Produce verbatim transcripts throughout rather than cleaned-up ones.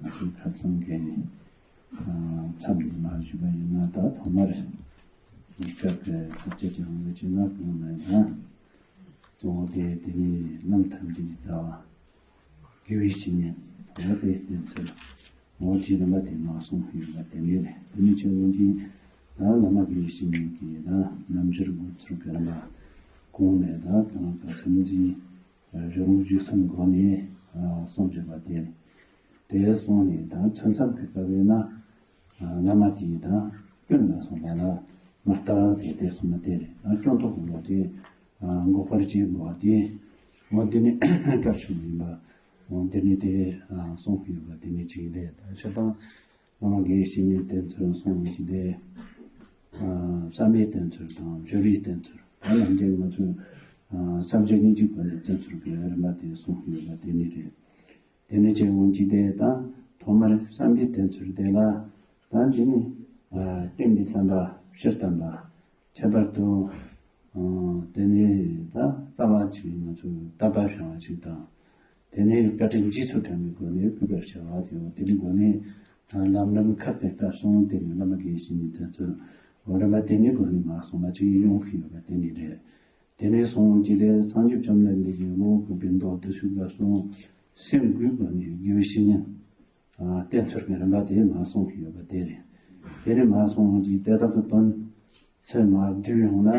ང་ཚོའི་ཁ་སང་གི་མཚམས་འདི་མ་ཞུས་པ་ཡིན་ན། ད་ཐོག་མར་ཡིག་ཆ་གི་ཚབ་བྱེད་ཀྱི་ཡོང་བའི་ཆེད་ན་གང་ན་ཡང་གཙོ་བོ་དེ་དེ་ནི་ལམ་ཐམས་ཅད་ཀྱི་རྩ་བ། དགེ་བའི་བཤེས་གཉེན་འོ་དེ་བསྟེན་ཚུལ། འོ་དེའི་རིམ་པ་དེ་མ་གསུངས་ཡོད་པ་དེ་ནི་རེད། དེ་ནི་ཆེ་བོ་འདི་ད་བླ་མ་དགེ་བའི་བཤེས་གཉེན་གྱི་ད་རྣམ་འགྱུར་འགོད་ཚུལ་གྱི་རིམ་པ་གོང་ནས་ད་གང་ག་ཚང་འཛིན་གཞུང་ལུགས་བཞུགས་མཚམས་སྒོ་ནས་གསུངས་བཞག་པ་དེ་རེད། དེ་སོང་ནས་ད་ཚུན་མཚམས་ཀྱི་སྐབས་ཡིན་ན། བླ་མ་དེས་ད་སྐྱོན་ལ་སོགས་པ་ལ་མ་ལྟ་ཟེར་ཏེ་གསུངས་ན་དེ་རེད། ད་སྐྱོན་ཐོག་གི་ལོག་དེ་འགོག་པར་བྱེད་དགོས་པ་དེ། འོ་དེ་ནི་སྐབས་ཤིག་ཡིན་པ། འོ་དེ་ནི་དེ་གསུངས་ཡོད་པ་དེ་ནི་གཅིག་རེད། ད་ཕྱིར་དང་བླ་མ་དགེ་བའི་བཤེས་གཉེན་བསྟེན་ཚུལ་གསུངས་ཡོད་ཀྱི་དེ། བསམ་པའི་བསྟེན་ཚུལ་དང་སྦྱོར་བའི་བསྟེན་ཚུལ། ད་ནམ་རྒྱུན་ང་ཚོས་བསམ་བྱ་སྙིང་རྗེའི་སྒོ་ནས་བསྟེན་ཚུལ་གྱི་རིམ་པ་དེ་གསུངས་ཡོད་པ་དེ་ནི་རེད། དེ་ནས་ཀྱི་འོན་ཀྱི་དེ་དང་ཐོག་མར་བསམ་པའི་བསྟེན་ཚུལ་དེ་ལ། ད་འདི་ནི་བསྟེན་པའི་བསམ་པ་སྤྱིར་བཏང་ལ། ཁྱད་པར་དུ་དེ་ནས་ད་རྩ་བ་ཅིག་ང་ཚོས་དད་པ་བྱ་བ་ཅིག་དང་། དེ་ནས་བཀའ་དྲིན་རྗེས་སུ་དྲན་པའི་སྒོ་ནས་གུས་པར་བྱ་བ་དེ། འོ་དེ་ནི་སྒོ་ནས་ལམ་རིམ་ཁག་གི་སྐབས་སུ་དེ་ནི་བླ་མ་དགེ་བའི་བཤེས་གཉེན་བསྟེན་ཚུལ། འོ་རིམ་པ་དེ་ནི་སྒོ་ནས་མ་གསུངས་པ་ཅིག་ཡོང་གི་ཡོད་པ་དེ་ནི་རེད། དེ་ནས་སོང་སྟེ་སངས་རྒྱས་བཅོམ་ལྡན་འདས་ཀྱིས་བློ་གུས་པའི་མདོ་སྡུད་ཚུལ་སྐབས་སུ་སེམས་གུས་པ་ནི་དགེ་བའི་བཤེས་གཉེན་བསྟེན་ཚུལ་གྱི་རིམ་པ་དེ་མ་གསུངས་ཡོད་པ་དེ་རེད། དེ་ནས་མ་གསུངས་ཀྱི་དེ་དག་གི་དོན་ཚད་མ་བསྡུས་ཡོང་ན།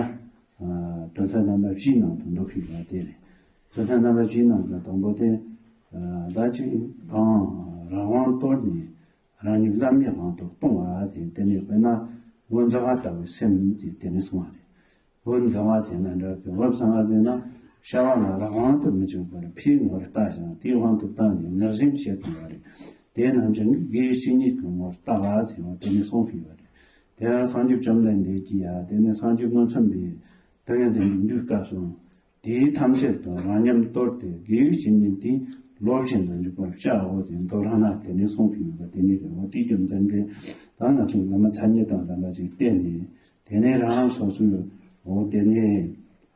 དོན་ཚན་རྣམ་པ་བཞིའི་ནང་དུ་འདུ་གི་ཡོད་པ་དེ་རེད། དོན་ཚན་རྣམ་པ་བཞིའི་ནང་གི་དང་པོ་དེ། ད་ཅིག་གང་རང་དབང་དོར་ནས། རང་ཉིད་བླ་མའི་དབང་དུ་གཏོང་བ་ཟེར། དེ་ནས་དཔེར་ན་བུ་འཛིན་པ་ལྟ་བུའི་སེམས་ཟེར་དེ་ནས་གསུངས་པ་རེད། བུ་འཛིན་པ་དེ་ན་འདྲ་གི། བུ་འཛིན་པ་ཟེར་ན་བྱ་བ་ལ་རང་དབང་དུ་མི་འཇུག་པར་ཕའི་ངོར་ལྟ་ཞིང་དེའི་དབང་དུ་བཏང་ནས་ངར་འཛིན་བྱེད་དགོས་པ་རེད། དེ་རྣམས་ཀྱང་དགེ་བའི་བཤེས་གཉེན་གྱི་ངོར་ལྟ་བ་ཟེར་བ་དེ་ནས་གསུངས་ཡོད་པ་རེད། དེ་ཡང་སངས་རྒྱས་བཅོམ་ལྡན་འདས་ཀྱིས་ཡང་དེ་ནས་སངས་རྒྱས་མངོན་སུམ་པའི་ཏིང་ངེ་འཛིན་གྱི་འདུས་སྐབས་སུ། དེའི་ཐམས་ཅད་དུ་རང་ཉམས་དོར་ཏེ་དགེ་བའི་བཤེས་གཉེན་དེ་བློ་བཞིན་དུ་འཇུག་པར་བྱའོ་ཞེས་མདོར་ན་དེ་ནས་གསུངས་ཡོད་པ་དེ་ནི་རེད། འོ་དེའི་རྒྱུ་མཚན་གྱིས་ད་ང་ཚོས་བླ་མ་མཚན་ཉིད་དང་ལྡན་པ་ཞིག་བསྟེན་ནས། དེ་ནས་རང་སོ་སོའི་འོ་དེ་ནས་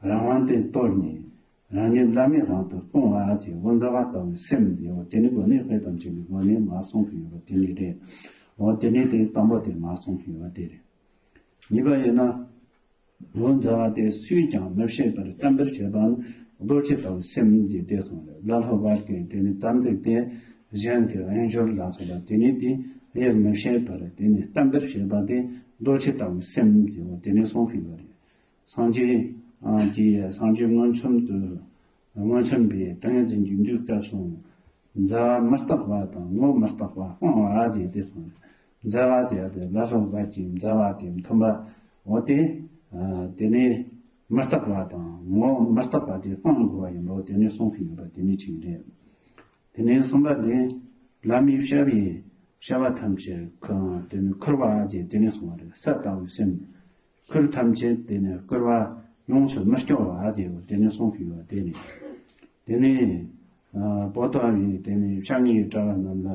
རང་དབང་དེ་དོར་ནས་རང་ཉིད་བླ་མའི་དབང་དུ་གཏོང་བ་ཞེས་བུ་འཛིན་པ་ལྟ་བུའི་སེམས་དེ། འོ་དེ་ནི་སྒོ་ནས་དཔེ་དང་བཅས་པའི་སྒོ་ནས་མ་གསུངས་ཡོད་པ་དེ་ནི་རེད། འོ་དེ་ནས་དེ་དང་པོ་དེ་མ་གསུངས་ཡོད་པ་དེ་རེད། གཉིས་པ་ཡིན་ན། བུ་འཛིན་པ་དེ་སུས་ཀྱང་མི་ཤེས་པར་བསྟན་པར་བྱེད་པའམ་རྡོ་རྗེ་ལྟ་བུའི་སེམས་ཀྱི་དེ་གསུངས་རེད། བླ་སློབ་བར་གྱི་དེ་ནི་ཙམ་ཚིག་དེ་གཞན་གྱི་དབྱེན་སྦྱོར་ལ་སོགས་པ་དེ་ནི་དེ་དབྱེར་མི་ཕྱེད་པར་དེ་ནི་བསྟན་པར་བྱེད་པ་དེ་རྡོ་རྗེ་ལྟ་བུའི་སེམས་ཀྱི་འོ་དེ་ནི་གསུངས་ཡོད་པ་རེད། སངས་རྒྱས་ཀྱིས་སངས་རྒྱས་མངོན་སུམ་དུ་མངོན་སུམ་པའི་ཏིང་ངེ་འཛིན་གྱི་འདུས་སྐབས་སུ། མཛའ་བ་མི་རྟག་པ་དང་ངོ་མི་རྟག་པ་སྤང་བ་ཞེས་དེ་གསུངས། མཛའ་བ་དེ་ཡང་དེ་བླ་སློབ་བར་གྱི་མཛའ་བ་དེ་མཐུན་པ། འོ་དེ། དེ་ནས་མི་རྟག་པ་དང་ངོ་མི་རྟག་པ་དེ་སྤང་དགོས་པ་ཡིན་པ་དེ་ནས་གསུངས་ཡོད་པ་དེ་ནས་གཅིག་རེད། དེ་ནས་གསུམ་པ་དེ། བླ་མའི་བྱ་བའི་བྱ་བ་ཐམས་ཅད་ཁུ་དེ་ནས་ཁུར་བ་ཞེས་དེ་ནས་གསུངས་པ་རེད། ས་ལྟ་བུའི་སེམས། ཁུར་ཐམས་ཅད་དེ་ནས་བསྐུར་བ་ཡོངས་སུ་མི་སྐྱོ་བ་ཞེས་དེ་ནས་གསུངས་ཡོད་པ་དེ་རེད། དེ་ནས་ཨ་པོ་ཏཱ་ལའི་དེ་ནས་ཕྱག་ངའི་དྲ་བ་རྣམས་ལ་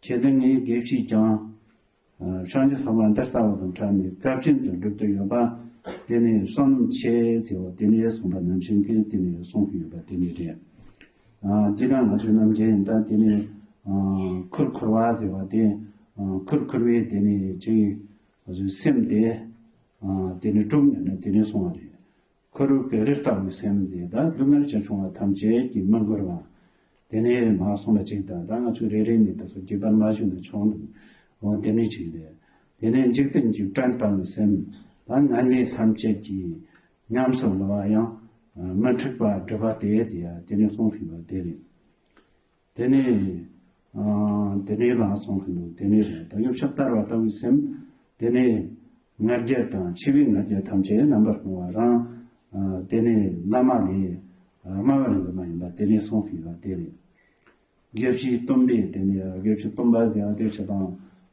ཁྱེད་ལྡན་ངའི་དགེ་བཤེས་ཀྱང་ཨ་ཕྱག་རྒྱ་གསང་བ་འདི་ལྟ་བུ་དང་འཕྲད་ནས་དགའ་བཞིན་དུ་སྒྲུབ་ཏུ་ཡོད་པ་དེ་ནས་བསོད་ནམས་ཆེ་ཟེར་བ་དེ་ནས་གསུངས་པ་ནང་བཞིན་གྱི་དེ་ནས་གསུངས་ཡོད་པ་དེ་ནས་རེད། ཨ་འདི་ན་ང་ཚོའི་རྣམ་འགྱུར་ཡིན་ད་དེ་ནས་ཨ་ཁུར་ཁུར་བ་ཟེར་བ་དེ་ཨ་ཁུར་ཁུར་བའི་དེ་ནས་ཅིག་སེམས་དེ། དེ་ནས་གྲུབ་ནས་ནི་དེ་ནས་གསུངས་པ་རེད། ཁོ་རང་གི་རི་ལྟ་བུའི་སེམས་ཟེར་ད་སྡུག་བསྔལ་ཅི་བྱུང་བ་ཐམས་ཅད་ཀྱིས་མི་འགུལ་བ། དེ་ནས་མ་གསུངས་པ་ཅིག་དང་ད་ང་ཚོས་རེ་རེ་ནས་ད་སོ་རྒྱས་པར་མ་ཞུས་ན་ཆོག་འདུག་འོ་དེ་ནས་ཅིག་རེད། དེ་ནས་འཇིག་རྟེན་གྱི་བྲན་ལྟ་བུའི་སེམས་ད་ངན་ལས་ཐམས་ཅད་ཀྱིས་ཉམས་སུ་བླང་བ་ཡང་མི་འཁྲུགས་པ་སྒྲུབ་པ་སྟེ་ཟེར་ཡ་དེ་ནས་གསུངས་ཡོད་པ་དེ་རེད། དེ་ནས་ཨ་དེ་ནས་ལ་སོང་གི་འདུག་དེ་ནས་རེད། ད་ཡོ་བྱད་བསྟར་བ་ལྟ་བུའི་སེམས། དེ་ནས་ང་རྒྱལ་དང་ཆེ་བའི་ང་རྒྱལ་ཐམས་ཅད་རྣམ་པར་སྤངས་པ་རང་། ཨ་དེ་ནས་བླ་མ་ལས་ཨ་དམའ་བར་འགྲོ་མ་ཡིན་པ་དེ་ནས་གསུངས་ཡོད་པ་དེ་རེད། དགེ་བཤེས་སྟོན་པས་དེ་ནས་དགེ་བཤེས་སྟོན་པ་ཟེར་བ་དེ་ཆེ་དང་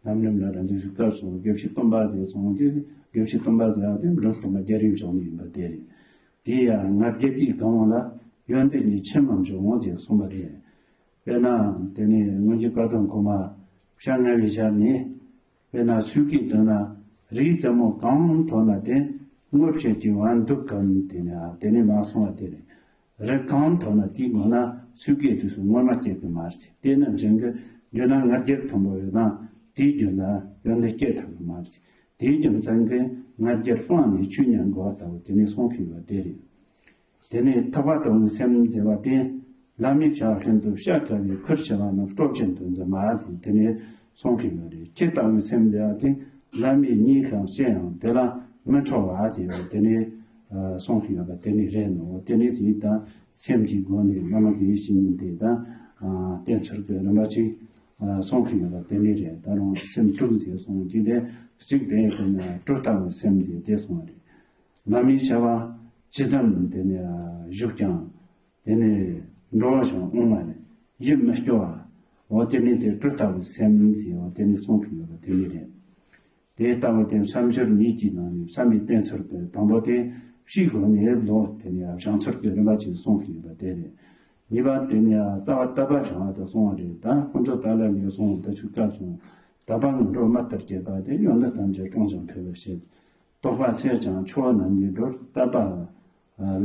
ལམ་རིམ་ལ་རང་འདུས་སུ་སྐབས་སུ་དགེ་བཤེས་སྟོན་པ་ཟེར་སོང་དེ། དགེ་བཤེས་སྟོན་པ་ཟེར་བ་དེ་འབྲོམ་སྟོན་པ་རྒྱལ་རིགས་བཞུགས་ནས་ཡིན་པ་དེ་རེད། དེ་ཡང་ང་རྒྱལ་གྱི་གང་ལ་ཡོན་ཏན་གྱི་ཆེན་མོ་འབྱུང་ངོ་ཞེས་གསུངས་པ་རེད། དཔེར་ན་དེ་ནས་སྔོན་གྱི་བཀའ་གདམས་གོང་མ་ཕྱག་ན་བའི་ཞལ་ནས། དཔེར་ན་སོས་ཀའི་དོན་ན་རིའི་རྩེ་མོ་གང་མཐོ་ན་དེ་སྔོ་བྱེད་ཀྱི་བ་འདུག་གམ། དེ་ནས་དེ་ནས་མ་གསུངས་པ་དེ་རེད། རི་གང་མཐོ་ན་དེའི་སྒོ་ན་སོས་ཀའི་དུས་སུ་སྔོ་མ་སྐྱེ་གི་མ་རེད། དེ་ནི་འབྲིང་གི་ ཡོད་ན་ང་རྒྱལ་མཐོན་པོ་ཡོད་ན་དེའི་རྒྱུད་ལ་ཡོན་ཏན་སྐྱེ་ཐུབ་ཀྱི་མ་རེད། དེའི་རྒྱུ་མཚན་གྱིས་ང་རྒྱལ་སྤངས་ནས་ཆོས་ཉན་དགོས་པ་ལྟ་བུ་དེ་ནས་གསུངས་ཀྱི་ཡོད་པ་དེ་རེད། དེ་ནས་ཐག་པ་ལྟ་བུའི་སེམས་ཟེར་བ་དེ། ལམ་མི་བྱ་བ་ལྷུན་དུ་བྱ་དཀའ་བའི་ཁུར་ཆེ་བ་རྣམས་སྤྲོ་བཅན་དུ་འཛིན་པ་ཟེར་དེ་ནས་གསུངས་ཀྱི་ཡོད་རེད། ཁྱི་ལྟ་བུའི་སེམས་ཟེར་བ་དེ། ལམ་མི་གཉིད་ཁང་ཤེས་ཡང་དེ་ལ་མི་ཁྲོ་བ་ཟེར་བ་དེ་ནས་གསུངས་ཀྱི་ཡོད་པ་དེ་ནས་རེད་ནོ། དེ་ནས་དེ་ད་སེམས་ཀྱི་སྒོ་ནས་བླ་མ་དགེ་བའི་བཤེས་གཉེན་དེ་དང་བསྟེན་ཚུལ་གྱི་རིམ་པ་ཅིག་གསུངས་ཀྱི་ཡོད་པ་དེ་ནས་རེད། ད་རུང་སེམས་དྲུག་ཟེར་གསུངས་ཀྱི་དེ་གཅིག་དེ་དེ་ནས་གྲུ་ལྟ་བུའི་སེམས་ཟེར་དེ་གསུངས་པ་རེད། ལམ་མི་བྱ་བ་ཇི་ཙམ་དེ་ནས་བཞུགས་ཀྱང་། དེ་ནས་འགྲོ་བ་ཞིག་འོང་བ་ནི་ཡིད་མི་སྐྱོ་བ། འོ་དེ་ནི་དེ་གྲུ་ལྟ་བུའི་སེམས་ཟེར་འོ་དེ་ནི་གསུངས་ཀྱི་ཡོད་པ་དེ་ནི་རེད། དེ་ལྟ་བུ་དེ་བསམ་སྦྱོར་གཉིས་ཀྱི་ནང་ནས་བསམ་པའི་བསྟེན་ཚུལ་དེ་དང་པོ་དེ་ཕྱིའི་སྒོ་ནས་ལོ་དེ་ནས་བཞེངས་ཚུལ་གྱི་རིམ་པ་ཅིག་གསུངས་ཀྱི་ཡོད་པ་དེ་རེད། གཉིས་པ་དེ་ནས་རྩ་བ་དད་པ་བྱ་བ་དེ་གསུངས་པ་རེད། ད་དཀོན་མཆོག་ཏཱ་ལའི་ཡིས་གསུངས་པ་དེ་ཚོའི་སྐབས་སུ། དད་པ་ངན་འགྲོར་མ་ལྟར་བསྐྱེད་པ་དེ་ཡོན་ཏན་ཐམས་ཅད་སྐྱོང་ཞིང་འཕེལ་བར་བྱེད། རྟོག་པ་ཆེར་བྱུང་ཆུ་བོ་རྣམས་ཀྱི་འགྲོར་དད་པ་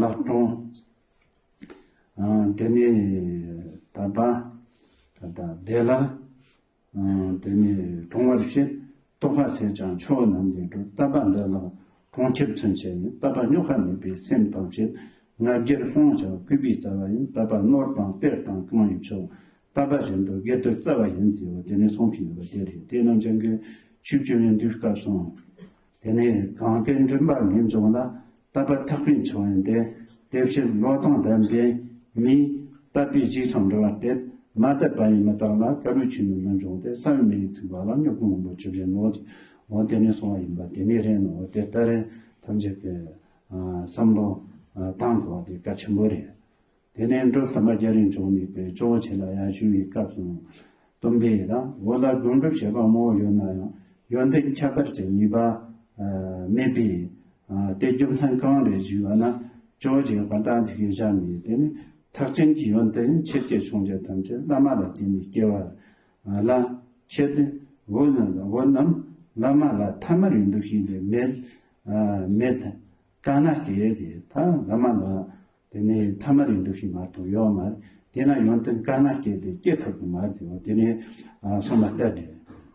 ལག་གྲོང་། དེ་ནས་དད་པ་དང་བདེ་ལ། དེ་ནས་གྲོང་བར་བྱེད། རྟོག་པ་ཆེར་བྱུང་ཆུ་བོ་རྣམས་ཀྱི་འགྲོར་དད་པ་འདི་ལ་གྲོང་ཁྱེར་མཚོན་བྱེད་ཡིན། དད་པ་རྙོག་པ་མེད་པའི་སེམས་དང་བཅས། ང་རྒྱལ་སྤངས་ཤིང་གུས་པས་སྩལ་བ་ཡིན། དད་པ་ནོར་དང་གཏེར་དང་གང་ཡིན་མཆོག་དད་པ་བཞིན་དུ་དགེ་དུ་སྩལ་བ་ཡིན་ཟེར་བ་དེ་ནས་གསུངས་ཀྱི་ཡོད་པ་དེ་རེད། དེ་རྣམས་ཀྱང་གི་ཆོས་བཅུ་ཡོན་ཏན་སྐབས་སུ། དེ་ནས་གང་གི་མགྲིན་པ་ངེས་འབྱུང་ལ། དད་པ་ཐག་པས་འཆིང་བ་ཡིན་ཏེ། དེ་ཕྱིར་བློ་དང་ལྡན་པའི་མིས་དད་པའི་རྗེས་སུ་འབྲང་བ་སྟེ། མ་དད་པ་ཡིས་མི་དག་ལ། དཀར་པོའི་ཆོས་ནི་མི་འབྱུང་སྟེ། ས་བོན་མེ་ཡིས་ཚིག་པ་ལ། སྨྱུ་གུ་སྔོན་པོ་ཆུ་བཞིན་ནོ། འོ་དེ་ནས་གསུངས་པ་ཡིན་པ་དེ་ནས་རེད་ནོ། དེ་ལྟར་ཐམས་ཅད་ཀྱི་བསམ་བློ་བཏང་དགོས་པ་དེ་གལ་ཆེན་པོ་རེད། དེ་ནས་འབྲུག་སྟོན་པ་རྒྱ་རས་འབྱུང་གནས་པའི་ཇོ་བོ་རྗེ་ལ་ཡར་ཞུ་བའི་སྐབས་སུ། སྟོན་པས་དང་བོད་ལ་སྒོམ་སྒྲུབ་བྱེད་པ་མང་པོ་ཡོད་ན་ཡང་ཡོན་ཏན་ཁྱད་པར་གྱི་ནུས་པ་མེད་པས། དེ་རྒྱུ་མཚན་གང་རེད་ཞུས་པ་ན། ཇོ་བོ་རྗེ་དཔལ་ལྡན་དེ་གའི་ཞལ་ནས་དེ་ནི་ཐེག་ཆེན་གྱི་ཡོན་ཏན་ཆེར་སྐྱེད་བྱུང་རྒྱུ་ཐམས་ཅད་བླ་མ་ལ་བརྟེན་ནས་སྐྱེ་བ་ལ་ཁྱེད་བོད་ནི་བོད་རྣམས་བླ་མ་ལ་ཐ་མལ་པའི་འདུ་ཤེས་ལས་མེད། མེད། དཀའ་ན་སྐྱེ་དེ་ད་བླ་མ་ལ། དེ་ནས་ཐ་མལ་པའི་འདུ་ཤེས་མ་གཏོགས་ཡོད་མ་རེད། དེས་ན་ཡོན་ཏན་དཀའ་ན་སྐྱེ་དེ་སྐྱེ་ཐུབ་ཀྱི་མ་རེད་དེ། འོ་དེ་ནས་གསུངས་པ་ལྟར་རེད།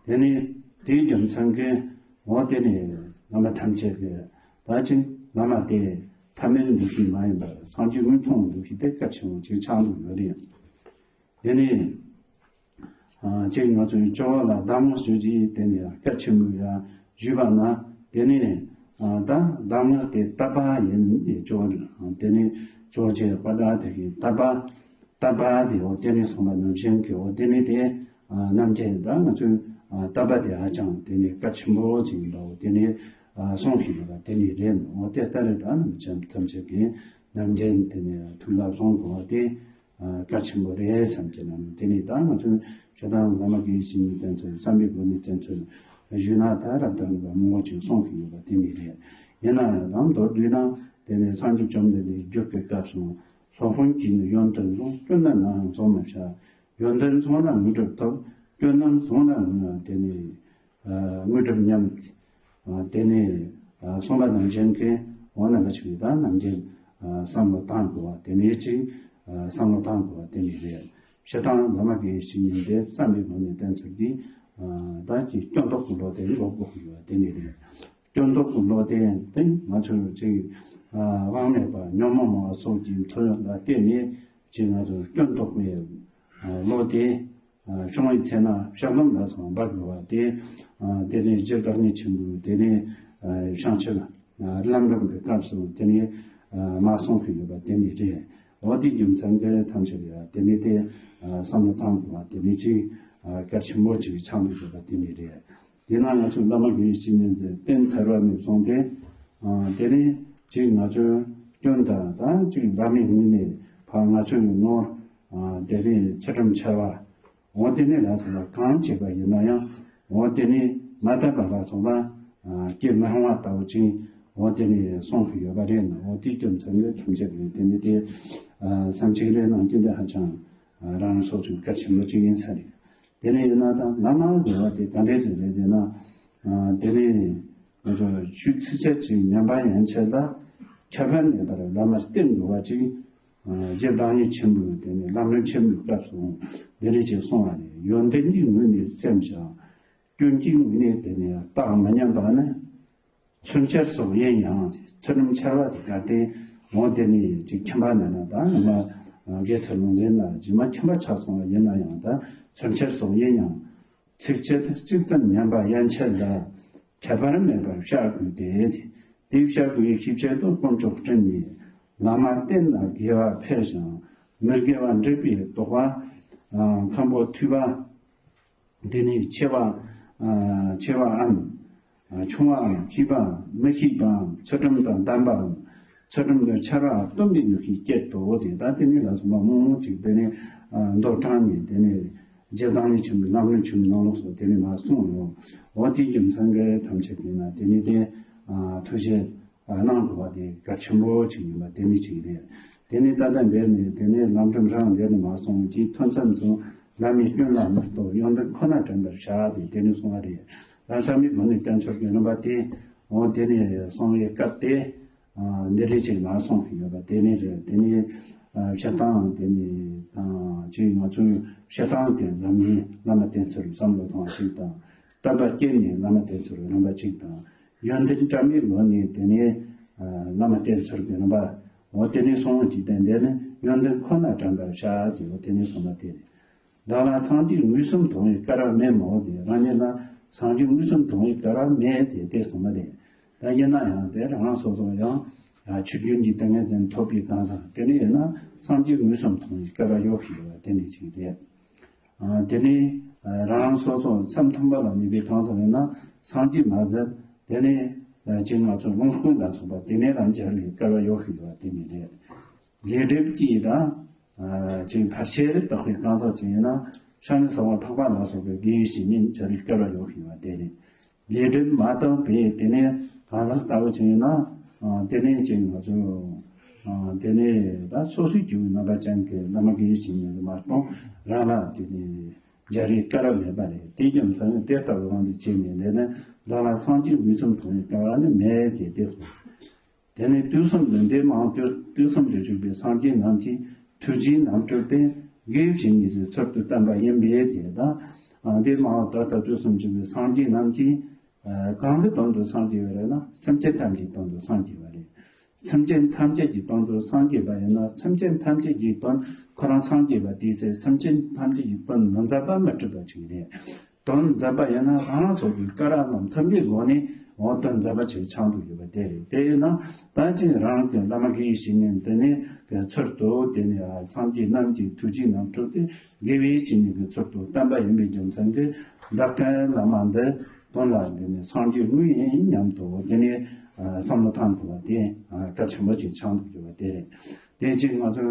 དེ་ནས་དེའི་རྒྱུ་མཚན་གྱིས་འོ་དེ་ནས་བླ་མ་ཐམས་ཅད་ཀྱིས་ད་ཅིག་བླ་མ་དེ་ཐ་མལ་འདུ་ཤེས་མ་ཡིན་པར་སངས་རྒྱས་དངོས་མཐོང་འདུ་ཤེས་དེ་གལ་ཆེན་པོ་ཅིག་ཆགས་འདུག་ཡོད་རེད། དེ་ནས། ཅིག་ང་ཚོའི་ཇོ་བོ་ལ་གདམས་ངག་ཞུ་རྒྱུའི་དེ་ནས་སྐད་ཆེན་པོ་ཡང་ཞུས་པ་ན། དེ་ནས་ད་གདམས་ངག་དེ་དད་པ་ཡིན་ཏེ་ཇོ་བོ། དེ་ནས་ཇོ་བོ་རྗེ་དཔལ་ལྡན་དེ་གིས་དད་པ་དད་པ་ཟེར་བ་དེ་ནས་གསུངས་པ་ནང་བཞིན་གྱི་འོ་དེ་ནས་དེ་རྣམ་འདྲེན་ད་ང་ཚོའི་དད་པ་དེ་ཧ་ཅང་དེ་ནས་གལ་ཆེན་པོ་ཅིག་ཡིན་པ་འོ་དེ་ནས་གསུངས་ཤིག་ཡོད་པ་དེ་ནས་རེད། འོ་དེ་ལྟར་ད་རྣམ་བྱང་ཐམས་ཅད་ཀྱི་རྣམ་འདྲེན་དེ་ནས་ཐུགས་ལ་བཟུང་དགོས་པ་དེ། གལ་ཆེན་པོ་རེད་བསམ་གྱི་ལམ་དེ་ནས་ད་ང་ཚོས་ཞེ་སྡང་བླ་མ་དགེ་བའི་བཤེས་གཉེན་བསྟེན་ཚུལ་བསམ་པའི་སྒོ་ནས་བསྟེན་ཚུལ་ཞུས་ན་ད་རབ་དང་རིམ་པ་མང་པོ་ཅིག་གསུངས་ཀྱི་ཡོད་པ་དེ་ནས་རེད། ཡིན་ན་ཡང་ད་མདོར་བསྡུས་ན་དེ་ནས་སངས་རྒྱས་བཅོམ་ལྡན་འདས་རྒྱུད་ཀྱི་སྐབས་སུ་སློབ་དཔོན་གྱིས་ནི་ཡོན་ཏན་བཟུང་། སྐྱོན་ནི་ནམ་ཡང་བཟུང་མི་བྱ། ཡོན་ཏན་བཟུང་ན་དངོས་གྲུབ་ཐོབ། སྐྱོན་ནམ་བཟུང་ན་དེ་ནས། དངོས་གྲུབ་ཉམས། དེ་ནས་གསུངས་པ་ནང་བཞིན་གྱི་འོ་ན་ལ་ཆུ་ཡི་དང་རྣམ་འདྲེན་བསམ་བློ་བཏང་དགོས་པ་དེ་ནས་ཅིག་བསམ་བློ་བཏང་དགོས་པ་དེ་ནས་རེད། ཞེ་སྡང་བླ་མ་དགེ་བའི་བཤེས་གཉེན་དེ་བསམ་པའི་སྒོ་ནས་བསྟེན་ཚུལ་འདི་ད་ཀྱི་སྐྱོན་རྟོག་གི་བློ་དེ་འགོག་དགོས་ཀྱི་ཡོད་པ་དེ་ནས་རེད། སྐྱོན་རྟོག་གི་བློ་དེ་དེ་ང་ཚོས་ཅིག་དབང་མེད་པ་ཉོན་མོངས་མང་བ་སོགས་ཀྱི་མཐུ་ལ་བརྟེན་ནས་ཅིག་ང་ཚོས་སྐྱོན་རྟོག་པའི་བློ་དེ། བྱུང་བའི་ཚེ་ན་བཤགས་སྡོམ་ལ་སོགས་འབབ་དགོས་པ་དེ། དེ་ནས་རྗེ་བཀའ་གཉན་ཆེན་པོས་དེ་ནས་བྱང་ཆུབ་ལམ་རིམ་གྱི་སྐབས་སུ་དེ་ནས་མ་གསུངས་ཀྱི་ཡོད་པ་དེ་ནས་རེད། འོ་དེའི་རྒྱུ་མཚན་གྱིས་ཐམས་ཅད་ཡང་དེ་ནས་དེ་བསམ་བློ་བཏང་དགོས་པ་དེ་ནས་ཅིག་གལ་ཆེན་པོ་ཅིག་ཆགས་འདུག་ཡོད་པ་དེ་ནས་རེད། དེས་ན་ང་ཚོས་བླ་མ་དགེ་བའི་བཤེས་གཉེན་ཚོས་བསྟེན་ཚར་བ་ནས་བཟུང་སྟེ། དེ་ནས་ཅིག་ང་ཚོས་སྐྱོན་དང་ད་ཅིག་བླ་མའི་ངོས་ནས་ཕར་ང་ཚོའི་ནོར། དེ་ནས་ཚུལ་ཁྲིམས་འཆལ་བ། འོ་དེ་ནས་ལ་སོགས་པ་གང་བྱས་པ་ཡིན་ན་ཡང་། འོ་དེ་ནས་མ་དད་པ་ལ་སོགས་པ་སྐྱེ་མི་རུང་བ་ལྟ་བུ་ཅིག་འོ་དེ་ནས་གསུངས་ཀྱི་ཡོད་པ་རེད་ན། འོ་དེའི་རྒྱུ་མཚན་ནི་ཐམས་ཅད་ནས་དེ་ནས་དེ་བསམ་གཅིག་རེ་གནང་རྒྱུ་འདི་ཧ་ཅང་རང་སོ་སོའི་གལ་ཆེན་པོ་ཅིག་ཡིན་ས་རེད། དེ་ནས་ཡིན་ན་ད་བླ་མ་ཟེར་བ་དེ་ག་འདྲས་ཟེར་རེད་ཟེར་ན། དེ་ནས་ང་ཚོ་ཆོས་ཚིགས་བཅད་ཅིག་ཉན་པ་ཡན་ཆད་ལ་ཁྱད་པར་མེད་པར་བླ་མར་བསྟེན་དགོས་པ་ཅིག་རྗེ་བདག་ཉིད་ཆེན་པོས་དེ་ནས་ལམ་རིམ་ཆེན་པོའི་སྐབས་སུ་འདི་འདྲ་ཅིག་གསུངས་པ་རེད། ཡོན་ཏན་གྱི་ངོས་ནས་སེམས་ཀྱང་། སྐྱོན་གྱི་ངོས་ནས་དེ་ནས་རྟགས་མི་མཉམ་པ་ནི། ཚུན་ཆད་སོགས་ཡིན་ཡང་། ཚུལ་ཁྲིམས་འཆལ་བ་དེ་གལ་ཏེ་འོ་དེ་ནས་ཅིག་ཁྱིམ་པ་ན་ན་ད་ང་མ་དགེ་ཚུལ་ལུང་འཛིན་ལ་རྗེས་མ་ཁྱིམ་པ་ཆགས་སོང་བ་ཡིན་ན་ཡང་། ད་ཚུན་ཆད་སོགས་ཡིན་ཡང་། ཚིགས་བཅད་གཅིག་ཙམ་ཉམས་པ་ཡན་ཆད་ལ་ཁྱད་པར་མེད་པར་བཤད་དགོས་ཏེ། དེ་བཤད་དགོས་ཡག་གི་ཆེད་དུ་དཀོན་མཆོག་སྤྲིན་ནས་བླ་མ་བསྟེན་ལ་དགེ་བ་འཕེལ་ཞིང་མི་དགེ་བ་འགྲིབ་པའི་དོགས་པ། མཁན་པོ་ཐོས་པ། དེ་ནས་ཆེ་བ། ཆེ་བའམ། ཆུང་བའམ་ཤེས་པའམ་མི་ཤེས་པའམ་ཚུལ་ཁྲིམས་དང་ལྡན་པའམ་ཚུལ་ཁྲིམས་དང་འཆལ་བའམ་སྟོན་པའི་ལུགས་ཀྱི་སྐད་དོ། དེ་ད་དེ་ནས་ལ་སོགས་པ་མང་མང་ཅིག་དེ་ནས་མདོར་དྲངས་ནས་དེ་ནས་རྗེ་བདག་ཉིད་ཆེན་པོའི་ལམ་རིམ་ཆེན་མོའི་ནང་ལོགས་སུ་དེ་ནས་མ་གསུངས་ཡོད། འོ་དེའི་རྒྱུ་མཚན་གྱིས་ཐམས་ཅད་ཀྱིས་ན་དེ་ནས་དེ་ཐུགས་རྗེ་གནང་དགོས་པ་དེ་གལ་ཆེན་པོ་ཅིག་ཡིན་པ་དེ་ནས་ཅིག་རེད། དེ་ནས་ད་ལྟ་འདིར་ནས་དེ་ནས་ལམ་རིམ་རང་འདིར་ནས་མ་གསུངས་ཀྱི་ཐུན་མཚམས་སུ་བླ་མའི་སྐྱོན་ལ་མི་རྟོག་ཡོན་ཏན་ཁོ་ན་དྲན་པར་བྱ་སྟེ་དེ་ནས་གསུངས་པ་རེད། ལམ་ཟབ་མོའི་སྒོ་ནས་བསྟེན་ཚུལ་གྱི་རིམ་པ་དེ་འོ་དེ་ནས་གསུང་བའི་སྐབས་དེ། འདི་རེད་ཅེས་མ་གསུངས་ཡོད་པ་དེ་ནི་རེད། དེ་ནི་སྤྱིར་བཏང་དེ་ནི་ཅིག་ང་ཚོས་སྤྱིར་བཏང་དེ་ལམ་ཡིན་བླ་མ་བསྟེན་ཚུལ་བསམ་བློ་ཐོངས་ཤིག་དང་། བསྟན་པ་སྐྱེས་ནས་བླ་མ་བསྟེན་ཚུལ་རིམ་པ་གཅིག་དང་། ཡོན་ཏན་བཀྲ་མའི་སྒོ་ནས་དེ་ནི་བླ་མ་བསྟེན་ཚུལ་གྱི་རིམ་པ། འོ་དེ་ནི་གསུང་ངོ་ཅིག་དང་དེ་ནི་ཡོན་ཏན་ཁོ་ན་དྲན་པར་བྱ་ཟེར་བ་དེ་ནི་གསུངས་པ་དེ་རེད། བདག་ལ་སངས་རྒྱས་མངོན་སུམ་མཐོང་བའི་སྐལ་བ་མེད་མོད་དེ། རང་ཉིད་ལ་སངས་རྒྱས་མངོན་སུམ་མཐོང་བའི་སྐལ་བ་མེད་ཅེས་དེ་གསུངས་པ་རེད། ད་ཡིན་ན་ཡང་དེ་རང་རང་སོ་སོ་ཡང་ཆོས་བརྒྱུད་ཀྱི་ཏིང་ངེ་འཛིན་ཐོབ་པའི་གང་ཟག་དེ་ནི་ཡིན་ན་སངས་རྒྱས་མངོན་སུམ་མཐོང་བའི་སྐལ་བ་ཡོད་ཀྱི་ཡོད་པ་དེ་ནི་ཅིག་རེད། དེ་ནི་རང་རང་སོ་སོ་སེམས་མཐུན་པ་ལ་གནས་པའི་གང་ཟག་ཡིན་ན་སངས་རྒྱས་མ་ཟད་དེ་ནི་ཅིག་ང་ཚོ་ལོངས་སྐུ་ལ་སོགས་པ་དེ་ནས་རང་མཇལ་བའི་སྐལ་བ་ཡོད་ཀྱི་ཡོད་པ་དེ་ནི་རེད། ལས་སྒྲིབ་ཀྱིས་དང་། ཅིག་ཕལ་ཆེར་དག་པའི་གང་ཟག་ཅིག་ཡིན་ན་ཤ་ནི་ཟ་བ་འཕགས་པ་ལ་སོགས་པའི་དགེ་བའི་བཤེས་གཉེན་བྱ་རིགས་སྐལ་བ་ཡོད་ཀྱི་ཡོད་པ་དེ་རེད། ལས་སྒྲིབ་མ་དག་པའི་དེ་ནས་གང་ཟག་ལྟ་བུ་ཅིག་ཡིན་ན། དེ་ནས་ཅིག་ང་ཚོ། དེ་ནས་ད་སོ་སོའི་རྒྱུ་རྣམ་པ་ཅན་གྱི་བླ་མ་དགེ་བའི་བཤེས་གཉེན་དུ་མ་གཏོགས་རང་ལ་དེ་ནས་བྱ་རིགས་སྐལ་བ་མེད་པ་རེད། དེའི་རྒྱུ་མཚན་ནི་དེ་ལྟ་བུ་དབང་དུ་བྱས་ནས་ལས་ནི་བདག་ལ་སངས་རྒྱས་མངོན་སུམ་མཐོང་བའི་སྐལ་བ་ནི་མེད་ཅེས་དེ་གསུངས། དེ་ནས་དུས་གསུམ་དུ་འདས་མ་འོངས་དུས་དུས་གསུམ་དུ་བཞུགས་པའི་སངས་རྒྱས་རྣམས་ཀྱི་ཐུགས་རྗེའི་རྣམ་སྤྲུལ་ཏེ། དགེ་བའི་བཤེས་གཉེན་གྱི་ཚུལ་དུ་བསྟན་པ་ཡིན་པས་དེ་དང་། འདས་མ་འོངས་ད་ལྟ་དུས་གསུམ་བཞུགས་པའི་སངས་རྒྱས་རྣམས་ཀྱིས། གང་གི་དོན་དུ་སངས་རྒྱས་པ་རེད་ན་སེམས་ཅན་ཐམས་ཅད་དོན་དུ་སངས་རྒྱས་པ་རེད། སེམས་ཅན་ཐམས་ཅད་ཀྱི་དོན་དུ་སངས་རྒྱས་པ་ཡིན་ན་སེམས་ཅན་ཐམས་ཅད་ཀྱི་དོན་ཁོ་རང་སངས་རྒྱས་པ་དེའི་ཚེ་སེམས་ཅན་ཐམས་ཅད་ཀྱི་དོན་མི་མཛད་པ་མི་སྲིད་པ་ཅིག་རེད། དོན་མཛད་པ་ཡིན་ན་རང་རང་ཚོ་གི་སྐལ་བ་རྣམས་ཐུན་མོང་སྒོ་ནས་འོ་དོན་མཛད་པ་ཅིག་ཆགས་འདུག་ཡོད་པ་དེ་རེད། དེ་ཡིན་ན་ད་ཅིག་རང་གི་བླ་མ་དགེ་བའི་བཤེས་གཉེན་དེ་ནས་གི་ཚུལ་དུ་དེ་ནས་སངས་རྒྱས་རྣམས་ཀྱི་ཐུགས་རྗེའི་རྣམ་སྤྲུལ་ཏེ་དགེ་བའི་བཤེས་གཉེན་གྱི་ཚུལ་དུ་བསྟན་པ་ཡིན་པའི་རྒྱུ་མཚན་གྱིས་བདག་གི་བླ་མ་འདི་དོན་ལ་དེ་ནས་སངས་རྒྱས་དངོས་ཡིན་སྙམ་དུ་དེ་ནས་བསམ་བློ་བཏང་དགོས་པ་དེ་གལ་ཆེན་པོ་ཅིག་ཆགས་འདུག་ཡོད་པ་དེ་རེད། དེ་ཅིག་ང་ཚོ་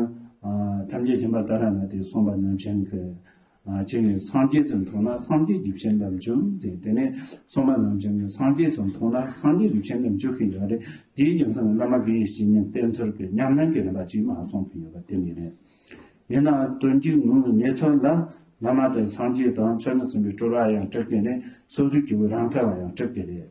ཐམས་ཅད་མཁྱེན་པ་ཏཱ་ར་ནཱ་ཐའི་གསུངས་པ་ནང་བཞིན་གྱི། ཅིག་ནི་སངས་རྒྱས་སུ་མཐོང་ན་སངས་རྒྱས་ཀྱི་སྤྱན་ལ་འཇུག་ཟེར། དེ་ནས་གསུངས་པ་ནང་བཞིན་གྱི་སངས་རྒྱས་སུ་མཐོང་ན་སངས་རྒྱས་ཀྱི་སྤྱན་ལ་འཇུག་གི་ཡོད་རེད། དེའི་རྒྱུ་མཚན་བླ་མ་དགེ་བའི་བཤེས་གཉེན་བསྟེན་ཚུལ་གྱི་ཉམས་ལེན་གྱི་རིམ་པ་ཅིག་མ་གསུངས་ཀྱི་ཡོད་པ་དེ་ནི་རེད། ཡིན་ནའང་དོན་གྱི་དངོས་གནས་ཚུལ་ལ་བླ་མ་དེ་སངས་རྒྱས་དང་ཆོས་ནི་གསུངས་པའི་སྤྲུལ་པ་ཡང་སྤྲུལ་སྐད་རེད། སོ་སོའི་སྐྱེ་བོ་རང་ག་བ་ཡང་སྤྲུལ་སྐད་རེད།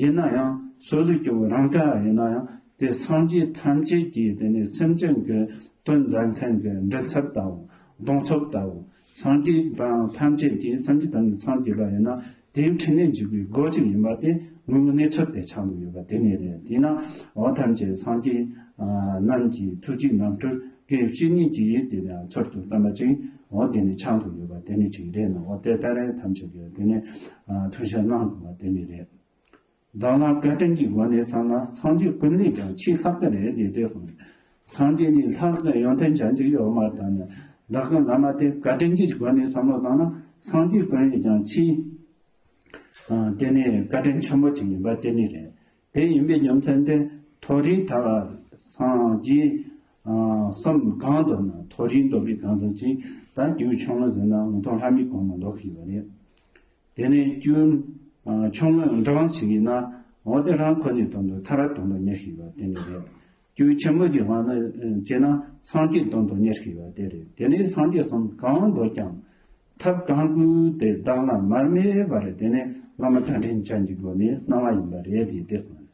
ཡིན་ན་ཡང་སོ་སོའི་སྐྱེ་བོ་རང་ག་ཡིན་ན་ཡང་དེ་སངས་རྒྱས་ཐམས་ཅད་ཀྱིས་དེ་ནི་སེམས་ཅན་གྱི་དོན་མཛད་མཁན་གྱི་མགྲིན་ཚབ་ལྟ་བུ་གདུང་འཚོབ་ལྟ་བུ་སངས་རྒྱས་དང་ཐམས་ཅད་ཀྱིས་སེམས་ཅན་ཐམས་ཅད་སངས་རྒྱས་པ་ཡིན་ན་དེའི་འཕྲིན་ལས་འཇུག་པའི་སྒོ་གཅིག་ཡིན་པ་དེ་དངོས་གནས་ཚུལ་དེ་ཆགས་འདུག་ཡོད་པ་དེ་ནི་རེད། དེས་ན་འོ་ཐམས་ཅད་སངས་རྒྱས་རྣམས་ཀྱི་ཐུགས་རྗེའི་རྣམ་སྤྲུལ་དགེ་བའི་བཤེས་གཉེན་གྱི་ཡིད་དེ་ནི་ཚུལ་དུ་བསྟན་པ་ཅིག་འོ་དེ་ནི་ཆགས་འདུག་ཡོད་པ་དེ་ནི་ཅིག་རེད་ན་འོ་དེ་ལྟར་ཐམས་ཅད་ཀྱིས་དེ་ནི་ཐུགས་བཞེད་གནང་དགོས་པ་དེ་ནི་རེད། བདག་ལ་བཀའ་དྲིན་གྱི་སྒོ་ནས་བསམ་ན་སངས་རྒྱས་ཀུན་ལས་ཀྱང་ཆེས་ལྷག་གི་རེད་ཅེས་དེ་གསུངས། སངས་རྒྱས་ནི་ལྷག་གི་ཡོན་ཏན་ཅན་ཅིག་ཡོད་མ་རེད་ན། བདག་གི་བླ་མ་དེ་བཀའ་དྲིན་གྱི་སྒོ་ནས་བསམ་བློ་བཏང་ན་སངས་རྒྱས་ཀུན་ལས་ཀྱང་ཆེས། དེ་ནི་བཀའ་དྲིན་ཆེན་པོ་ཅིག་ཡིན་པ་དེ་ནི་རེད། དེ་ཡིན་པའི་རྒྱུ་མཚན་དེ་མཐོ་རིས་ཐ་བ་སངས་རྒྱས་གསུམ་གང་འདོད་ན་མཐོ་རིས་འདོད་པའི་གང་ཟག་ཅིག་ད་རྒྱུ་ཆུང་ངུ་ཟིན་ན་ངོ་ཐོག་ལྷ་མིའི་གོ་འཕང་འདོད་ཀྱི་ཡོད་རེད། དེ་ནས་རྒྱུ་ཆུང་ངུ་འབྲིང་ཞིག་ཡིན་ན་འོ་དེ་རང་ཁོ་ནའི་དོན་དུ་ཐར་པ་དོན་དུ་གཉེར་ཞིག་ཡོད་དེ་ནི་རེད། རྒྱུ་ཆེན་མོ་གི་དབང་ནི་བྱས་ན་སངས་རྒྱས་དོན་དུ་གཉེར་ཞིག་ཡོད་དེ་རེད། དེ་ནས་སངས་རྒྱས་གསུམ་གང་འདོད་ཀྱང་ཐབས་གང་དགོས་དེ་བདག་ལ་མར་མེད་པར་དེ་ནས་བླ་མ་བཀའ་དྲིན་ཅན་གྱི་སྒོ་ནས་གནང་བ་ཡིན་པ་རེད་ཅེས་དེ་གསུངས།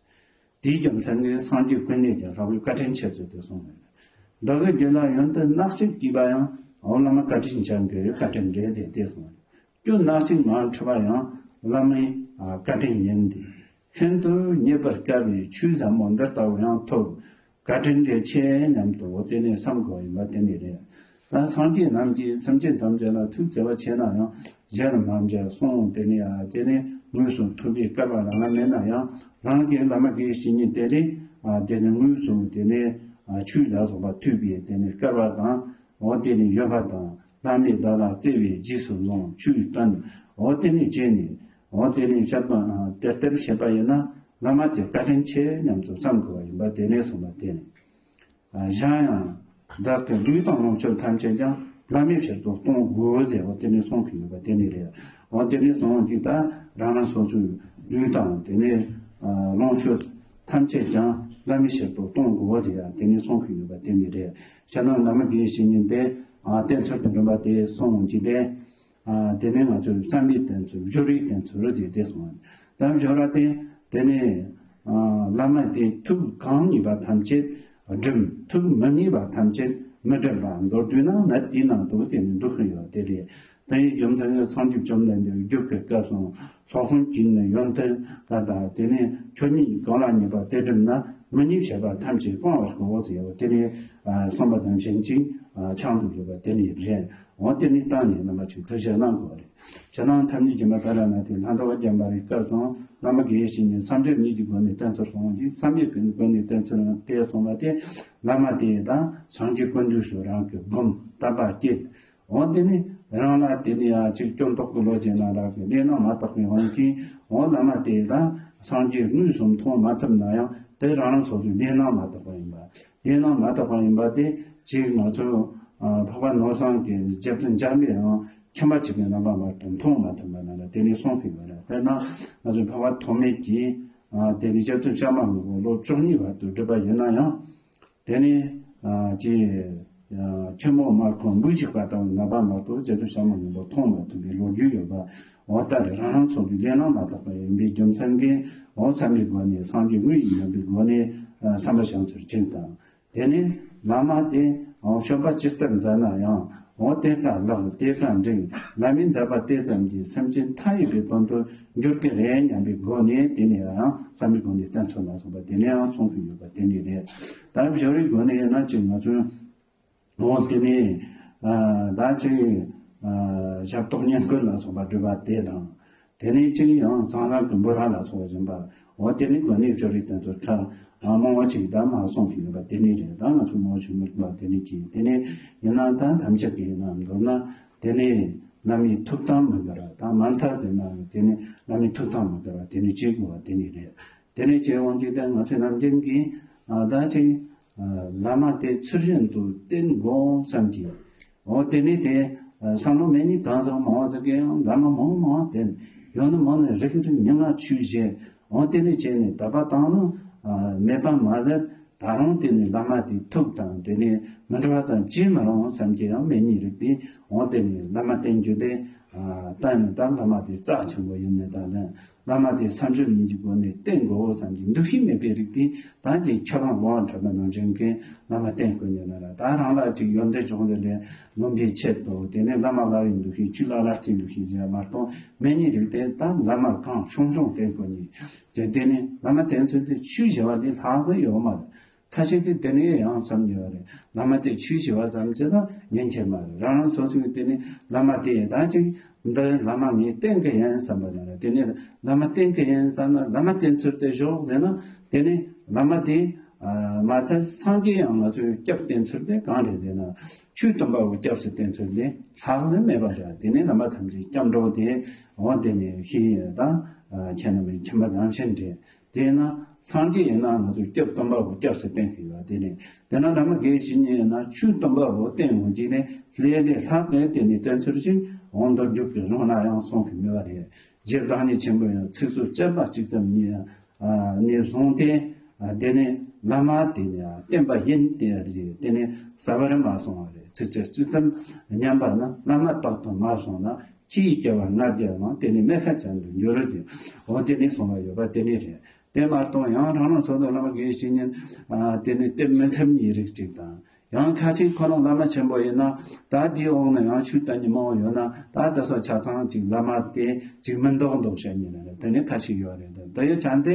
དེའི་རྒྱུ་མཚན་ནི་སངས་རྒྱས་ཀུན་ལས་ཀྱང་ལྷག་པའི་བཀའ་དྲིན་ཆེ་ཚུལ་དེ་གསུངས་ཡོད། བདག་གི་རྒྱུད་ལ་ཡོན་ཏན་སྣ་གཅིག་སྐྱེས་པ་ཡང་བླ་མ་བཀའ་དྲིན་ཅན་གྱི་བཀའ་དྲིན་རེད་ཟེར་ཏེ་གསུངས། སྐྱོན་སྣ་གཅིག་མ་འཁྲུལ་བ་ཡང་བླ་མའི་བཀའ་དྲིན་ཡིན་ཏེ། ཤིན་ཏུ་རྙེད་པར་དཀའ་བའི་ཆོས་ཟབ་མོ་འདི་ལྟ་བུ་ཡང་ཐོབ། བཀའ་དྲིན་དེ་ཆེ་སྙམ་དུ་དེ་ནས་བསམ་དགོས་ཡིན་པ་དེ་ནི་རེད། ད་སངས་རྒྱས་རྣམས་ཀྱིས་སེམས་ཅན་ཐམས་ཅད་ལ་ཐུགས་བརྩེ་བ་ཆེ་ན་ཡང་གཞན་མ་མཇལ་གསུངས། དེ་ནས་ཨ་དེ་ནས་དངོས་སུ་ཐུག་པའི་སྐལ་བ་རང་ལ་མེད་ན་ཡང་རང་གི་བླ་མ་དགེ་བའི་བཤེས་གཉེན་དེ་ནས་ཨ་དེ་ནས་དངོས་སུ་དེ་ནས་ཨ་ཆོས་ལ་སོགས་པ་ཐོས་པའི་དེ་ནས་སྐལ་བ་དང་། འོ་དེ་ནས་ཡོད་པ་དང་། བླ་མས་བདག་ལ་བརྩེ་བས་རྗེས་སུ་བཟུང་ཆོས་བསྟན། འོ་དེ་ནས་བྱས་ནས། འོ་དེ་ནས་བཤད་པ་དེ་ལྟར་བཤད་པ་ཡིན་ན་བླ་མ་དེ་བཀའ་དྲིན་ཆེ་སྙམ་དུ་བསམ་དགོས་པ་ཡིན་པ་དེ་ནས་གསུངས་པ་དེ་ནས། གཞན་ཡང་། བདག་གི་ལུས་དང་ལོངས་སྤྱོད་ཐམས་ཅད་ཀྱང་བླ་མའི་ཕྱིར་དུ་གཏོང་དགོས་ཟེར་བ་དེ་ནས་གསུངས་ཀྱི་ཡོད་པ་དེ་ནས་རེད། འོ་དེ་ནས་གསུངས་ཀྱི་ད་རང་རང་སོ་སོའི་ལུས་དང་དེ་ནས་ལོངས་སྤྱོད་ཐམས་ཅད་ཀྱང་བླ་མའི་ཕྱིར་དུ་གཏོང་དགོས་ཟེར་ཡང་དེ་ནས་གསུངས་ཀྱི་ཡོད་པ་དེ་ནས་རེད། ཁྱེད་རང་བླ་མ་དགེ་བའི་བཤེས་གཉེན་དེ་བསྟེན་ཚུལ་གྱི་རིམ་པ་དེ་གསུངས་ཀྱི་དེ། དེ་ནས་ང་ཚོས་བསམ་པའི་བསྟེན་ཚུལ་སྦྱོར་བའི་བསྟེན་ཚུལ་རེད་དེ་གསུངས། ད་སྦྱོར་བ་དེ་དེ་ནས། བླ་མ་དེ་ཐུགས་གང་ཉེས་པ་ཐམས་ཅད་སྒྲིབ། ཐུགས་མི་ཉེས་པ་ཐམས་ཅད་མི་སྒྲིབ་པ་མདོར་བསྡུས་ན་ནད་དེའི་ནང་དུ་དེ་ནི་འདུ་གི་ཡོད་དེ་རེད། དེ་ཡི་རྒྱུ་མཚན་ནི་སངས་རྒྱས་བཅོམ་ལྡན་འདས་རྒྱུད་ཀྱི་སྐབས་སུ་སློབ་དཔོན་གྱིས་ནི་ཡོན་ཏན་ལ་དང་དེ་ནས་ཁྱོད་ཉིད་གང་ལ་ཉེས་པ་དེ་སྒྲིབ་ན་མི་ཉེས་བྱས་པ་ཐམས་ཅད་སྤང་བར་བསྐུལ་ཟེར་བ་དེ་ནས་གསུངས་པ་དང་གཞན་གཅིག་ཆང་དུ་ཡོད་པ་དེ་ནི་རེད། འོ་དེ་ནི་བཏང་ནས་རྣམ་པ་ཅིག་ཐུགས་རྗེ་གནང་དགོས་རེད། ཕྱི་ནང་ཐམས་ཅད་མཁྱེན་པ་ཏཱ་ར་ནཱ་ཐའི་ལྷ་ཟླ་བ་བརྒྱ་འབར་བའི་སྐབས་སུ་བླ་མ་དགེ་བའི་བཤེས་གཉེན་བསམ་སྦྱོར་གཉིས་ཀྱི་སྒོ་ནས་བསྟེན་ཚུལ་གསུངས་ཀྱི། བསམ་པའི་སྒོ་ནས་བསྟེན་ཚུལ་དེ་གསུངས་པ་དེ་བླ་མ་དེ་དང་སངས་རྒྱས་ཀུན་འདུས་སུ་རང་གི་སྒོམ་བརྟག་པ་བསྐྱེད། འོ་དེ་ནི་རང་ལ་དེ་ནི་ཡང་ཅིག་སྐྱོན་རྟོག་གི་བློ་ཅན་ན་རག་གི་གནས་སྣང་མ་དག་པའི་དབང་གིས་འོ་བླ་མ་དེ་དང་སངས་རྒྱས་དངོས་སུ་མཐོང་མ་ཐུབ་ན་ཡང་དེ་རང་རང་སོ་སོའི་གནས་སྣང་མ་དག་པ་ཡིན་པ། གནས་སྣང་མ་དག་པ་ཡིན་པ་དེ་ཅིག་ང་ཚོ་འཕགས་པ་ནོར་བཟང་གི་རྗེ་བཙུན་འཇམ་པའི་དབྱངས་མཁྱེན་པ་ཅིག་གི་རྣམ་པ་མ་གཏོགས་མཐོང་མ་ཐུབ་པ་ན་ལ་དེ་ནས་གསུངས་ཟིན་པ་རེད། དཔེར་ན་ང་ཚོ་འཕགས་པ་ཐོགས་མེད་ཀྱིས་དེ་ནས་རྗེ་བཙུན་བྱམས་པ་སྔོན་པོ་ལོ་བཅུ་གཉིས་བར་དུ་བསྒྲུབས་པ་ཡིན་ན་ཡང་། དེ་ནས་ཨ་ཅེ་ཨ་ཆེན་མོ་དམར་ཁམས་འབུ་ཞིག་པ་དང་ནད་པ་མ་གཏོགས་རྗེ་བཙུན་བྱམས་པ་སྔོན་པོ་མཐོང་མ་ཐུབ་པའི་ལོ་རྒྱུས་ཡོད་པ། འོ་ལྟར་རང་རང་སོ་སོའི་གནས་སྣང་མ་དག་པ་ཡིན་པའི་རྒྱུ་མཚན་གྱིས་འོ་བསམ་པའི་སྒོ་ནས་སངས་རྒྱས་དངོས་ཡིན་སྙམ་པའི་སྒོ་ནས་ཨ་བསམ་པ་བྱང་ཚུལ་གཅིག་དང་། དེ་ནས་བླ་མ་དེ་འོ་སྤྱོད་པ་ཇི་ལྟར་མཛད་ན་ཡང་འོ་དེ་ལྟར་ལགས་དེ་ལྟར་འགྲིག། བླ་མས་མཛད་པ་དེ་ཙམ་གྱིས་སེམས་ཅན་མཐའ་ཡས་པའི་དོན་དུ་འགྱུར་གྱི་རེད་སྙམ་པའི་སྒོ་ནས་དེ་ནས་ཡང་བསམ་པའི་སྒོ་ནས་བསྟེན་ཚུལ་ལ་སོགས་པ་དེ་ནས་ཡང་གསུངས་ཀྱི་ཡོད་པ་དེ་ནས་རེད། ད་སྦྱོར་བའི་སྒོ་ནས་ཡིན་ན་ཅིག་ང་ཚོས། འོ་དེ་ནས་ཨ་ད་ཅིག་ཨ་ཞབས་ཏོག་བསྙེན་བཀུར་ལ་སོགས་པ་སྒྲུབ་པ་དེ་དང་། དེ་ནས་ཅིག་ཡང་གཙང་ལྷ་གི་འབུལ་བ་ལ་སོགས་པ་བྱིན་པ། འོ་དེ་ནས་དགོན་གནས་སྦྱོར་བའི་དོན་དུ་ཁ་ཨ་མང་བ་ཅིག་ད་མ་གསུངས་ཀྱི་ཡོད་པ་དེ་ནས་རེད། ད་ང་ཚོ་མང་བ་ཞིག་མི་འདུག་པ་དེ་ནས་ཅིག་དེ་ནས་ཡིན་ན་ད་ཐམས་ཅད་ཀྱི་ཡིན་ན་མདོར་ན་དེ་ནས་བླ་མའི་ཐུགས་དམ་མི་འགལ་བ་དང་མ་མཐའ་ཟེར་ན་དེ་ནས་བླ་མའི་ཐུགས་དམ་མི་འགལ་བ་དེ་ནས་བྱེད་དགོས་པ་དེ་ནས་རེད། དེ་ནས་ཁྱེད་དབང་གིས་ད་ང་ཚོའི་ནམ་རྒྱུན་གྱི་ཨ་ད་ཅིག་ཨ་བླ་མ་དེ་ཚུལ་བཞིན་དུ་བསྟེན་དགོས་བསམ་གྱི། འོ་དེ་ནས་དེ་ཨ་བསམ་བློ་མེད་ནི་གང་ཟག་མང་བ་ཟིག་གིས་ཡང་བླ་མ་མང་མང་བསྟེན། ཡང་ན་མང་ནས་རིགས་རིགས་མི་ང་ཆོས་བྱེད། འོ་དེ་ནས་བྱས་ནས་དད་པ་བཏང་ན་ཨ་མེད་པ་མ་ཟད་ད་རུང་དེ་ནས་བླ་མ་དེ་ཐུགས་དང་དེ་ནས་མི་འདྲ་བ་ཙམ་བྱེད་མི་རུང་བསམ་གྱི་ཡང་མེད་ནི་རིགས་དེ། འོ་དེ་ནས་བླ་མ་བསྟེན་རྒྱུ་དེ་ཨ་བསྟེན་ནས་ད་བླ་མ་དེ་རྩ་ཆེན་པོ་ཡིན་ནས་ད་ནས། བླ་མ་དེ་བསམ་སྦྱོར་གཉིས་ཀྱི་སྒོ་ནས་བསྟེན་དགོས་བསམ་གྱི་འདུ་ཤེས་མེད་པའི་རིགས་དེ་ད་ཅིག་ཁྱོད་རང་ལོང་བ་འཕྲོད་པ་ནང་བཞིན་གྱི་བླ་མ་བསྟེན་དགོས་ཉེ་ན་ར། ད་རང་ལ་ཅིག་ཡོན་ཏན་སྦྱོང་ཚེ་ལས་ལོན་པའི་ཆེད་དུ་དེ་ནས་བླ་མ་ལ་ཡི་འདུ་ཤེས་ཆོས་ལ་ལ་རྩིས་འདུ་ཤེས་ཟེར་མ་གཏོང་མེད་ཉེ་རིགས་དེ་ད་བླ་མ་གང་ཆུང་ཆུང་བསྟེན་དགོས་ཉེ། དེ་དེ་ནས་བླ་མ་བསྟེན་ཚུལ་དེ་ཆོས་ཞེས་པ་དེ་ལྷག་ཟེར་ཡོད་མ་རེད། ཁ་ཤས་ཀྱིས་དེ་ནས་ཡང་བསམ་ཡོད་རེད། བླ་མ་དེ་ཆོས་ཞུ་བ་ཙམ་བྱས་ན་ཉན་གྱི་མ་རེད། རང་རང་སོ་སོའི་དེ་ནས་བླ་མ་དེ་ད་ཅིག་འདི་བླ་མ་ངས་བསྟེན་གི་ཡིན་བསམ་པ་ན་རེད། དེ་ནས་བླ་མ་བསྟེན་གི་ཡིན་བསམ་ན་བླ་མ་བསྟེན་ཚུལ་དེ་ཞོག་ཟེར་ན། དེ་ནས་བླ་མ་དེ་མ་ཚད་སངས་རྒྱས་ཡང་ང་ཚོའི་སྐྱབས་བསྟེན་ཚུལ་དེ་གང་རེད་ཟེར་ན། ཆོས་སྟོན་པ་བོ་སྐྱབས་སུ་བསྟེན་ཚུལ་དེ་ལྷག་ཟིན་མེད་པ་རེད། དེ་ནས་བླ་མ་ཐམས་ཅད་སྐྱབས་འགྲོ་དེ་འོ་དེ་ནས་ཤེས་ཡོན་དང་ཁྱེད་རྣམ་པའི་ཁྱིམ་པ་ནང་ཆེན་རེད། དེས་ན་སངས་རྒྱས་ཡིན་ན་ང་ཚོས་སྐྱབས་སྟོན་པ་བོ་སྐྱབས་སུ་བསྟེན་གྱི་ཡོད། དེ་ནས་དེ་ན་བླ་མ་དགེ་བཤེས་གཉེན་ཡིན་ན་ཆོས་སྟོན་པ་བོ་བསྟེན་འོང་གྱི་ནས་ལས་ལས་ལྷག་གི་དེ་ནས་བསྟེན་ཚུལ་ཞིག་འོང་དུ་འཇུག་གི་རང་ན་ཡང་གསུང་གི་མེད་པ་རེད། རྗེ་བདག་ཉིད་ཆེན་པོ་ཡང་ཚིགས་སུ་བཅད་པ་གཅིག་ཙམ་ཉིད་ནས་བཟུང་སྟེ། དེ་ནས་བླ་མ་དེ་ནས་བསྟེན་པ་ཡིན་ཏེ་རེད། དེ་ནས་ཟ་བར་མ་སོང་བ་རེད། ཚིགས་བཅད་གཅིག་ཙམ་ཉན་པ་ན་བླ་མ་རྟག་ཏུ་མ་སོང་ན་ཁྱི་ཡི་སྐྱེ་བ་ལྔ་བརྒྱ་ལ་དེ་ནས་མེ་ཁ་ཅན་དུ་འགྱུར་རོ་ཅིག་འོ་དེ་ནས་གསུངས་པ་ཡོད་པ་དེ་ནས་རེད། དེ་མ་གཏོགས་ཡང་རང་རང་ཚོ་དང་བླ་མ་དགེ་བཤེས་གཉེན་དེ་ནས་བསྟེན་མི་ཐུབ་ཉེ་རིགས་ཅིག་དང་ ཡང་ཁ་ཅིག་ཁོ་རང་བླ་མ་ཆེན་པོ་ཡིན་ན། ད་དེའི་འོག་ནས་ཡང་ཆོས་བསྟན་མཁན་མང་བོ་ཡོད་ན། ད་དེ་ཚོ་ཆ་ཚང་ཅིག་བླ་མ་དེ་ཅིག་མི་འདོགས་འདོགས་བྱེད་མཁན་རེད། དེ་ནི་ཁ་ཅིག་ཡོད་རེད། དེ་ཡོད་ཀྱང་དེ་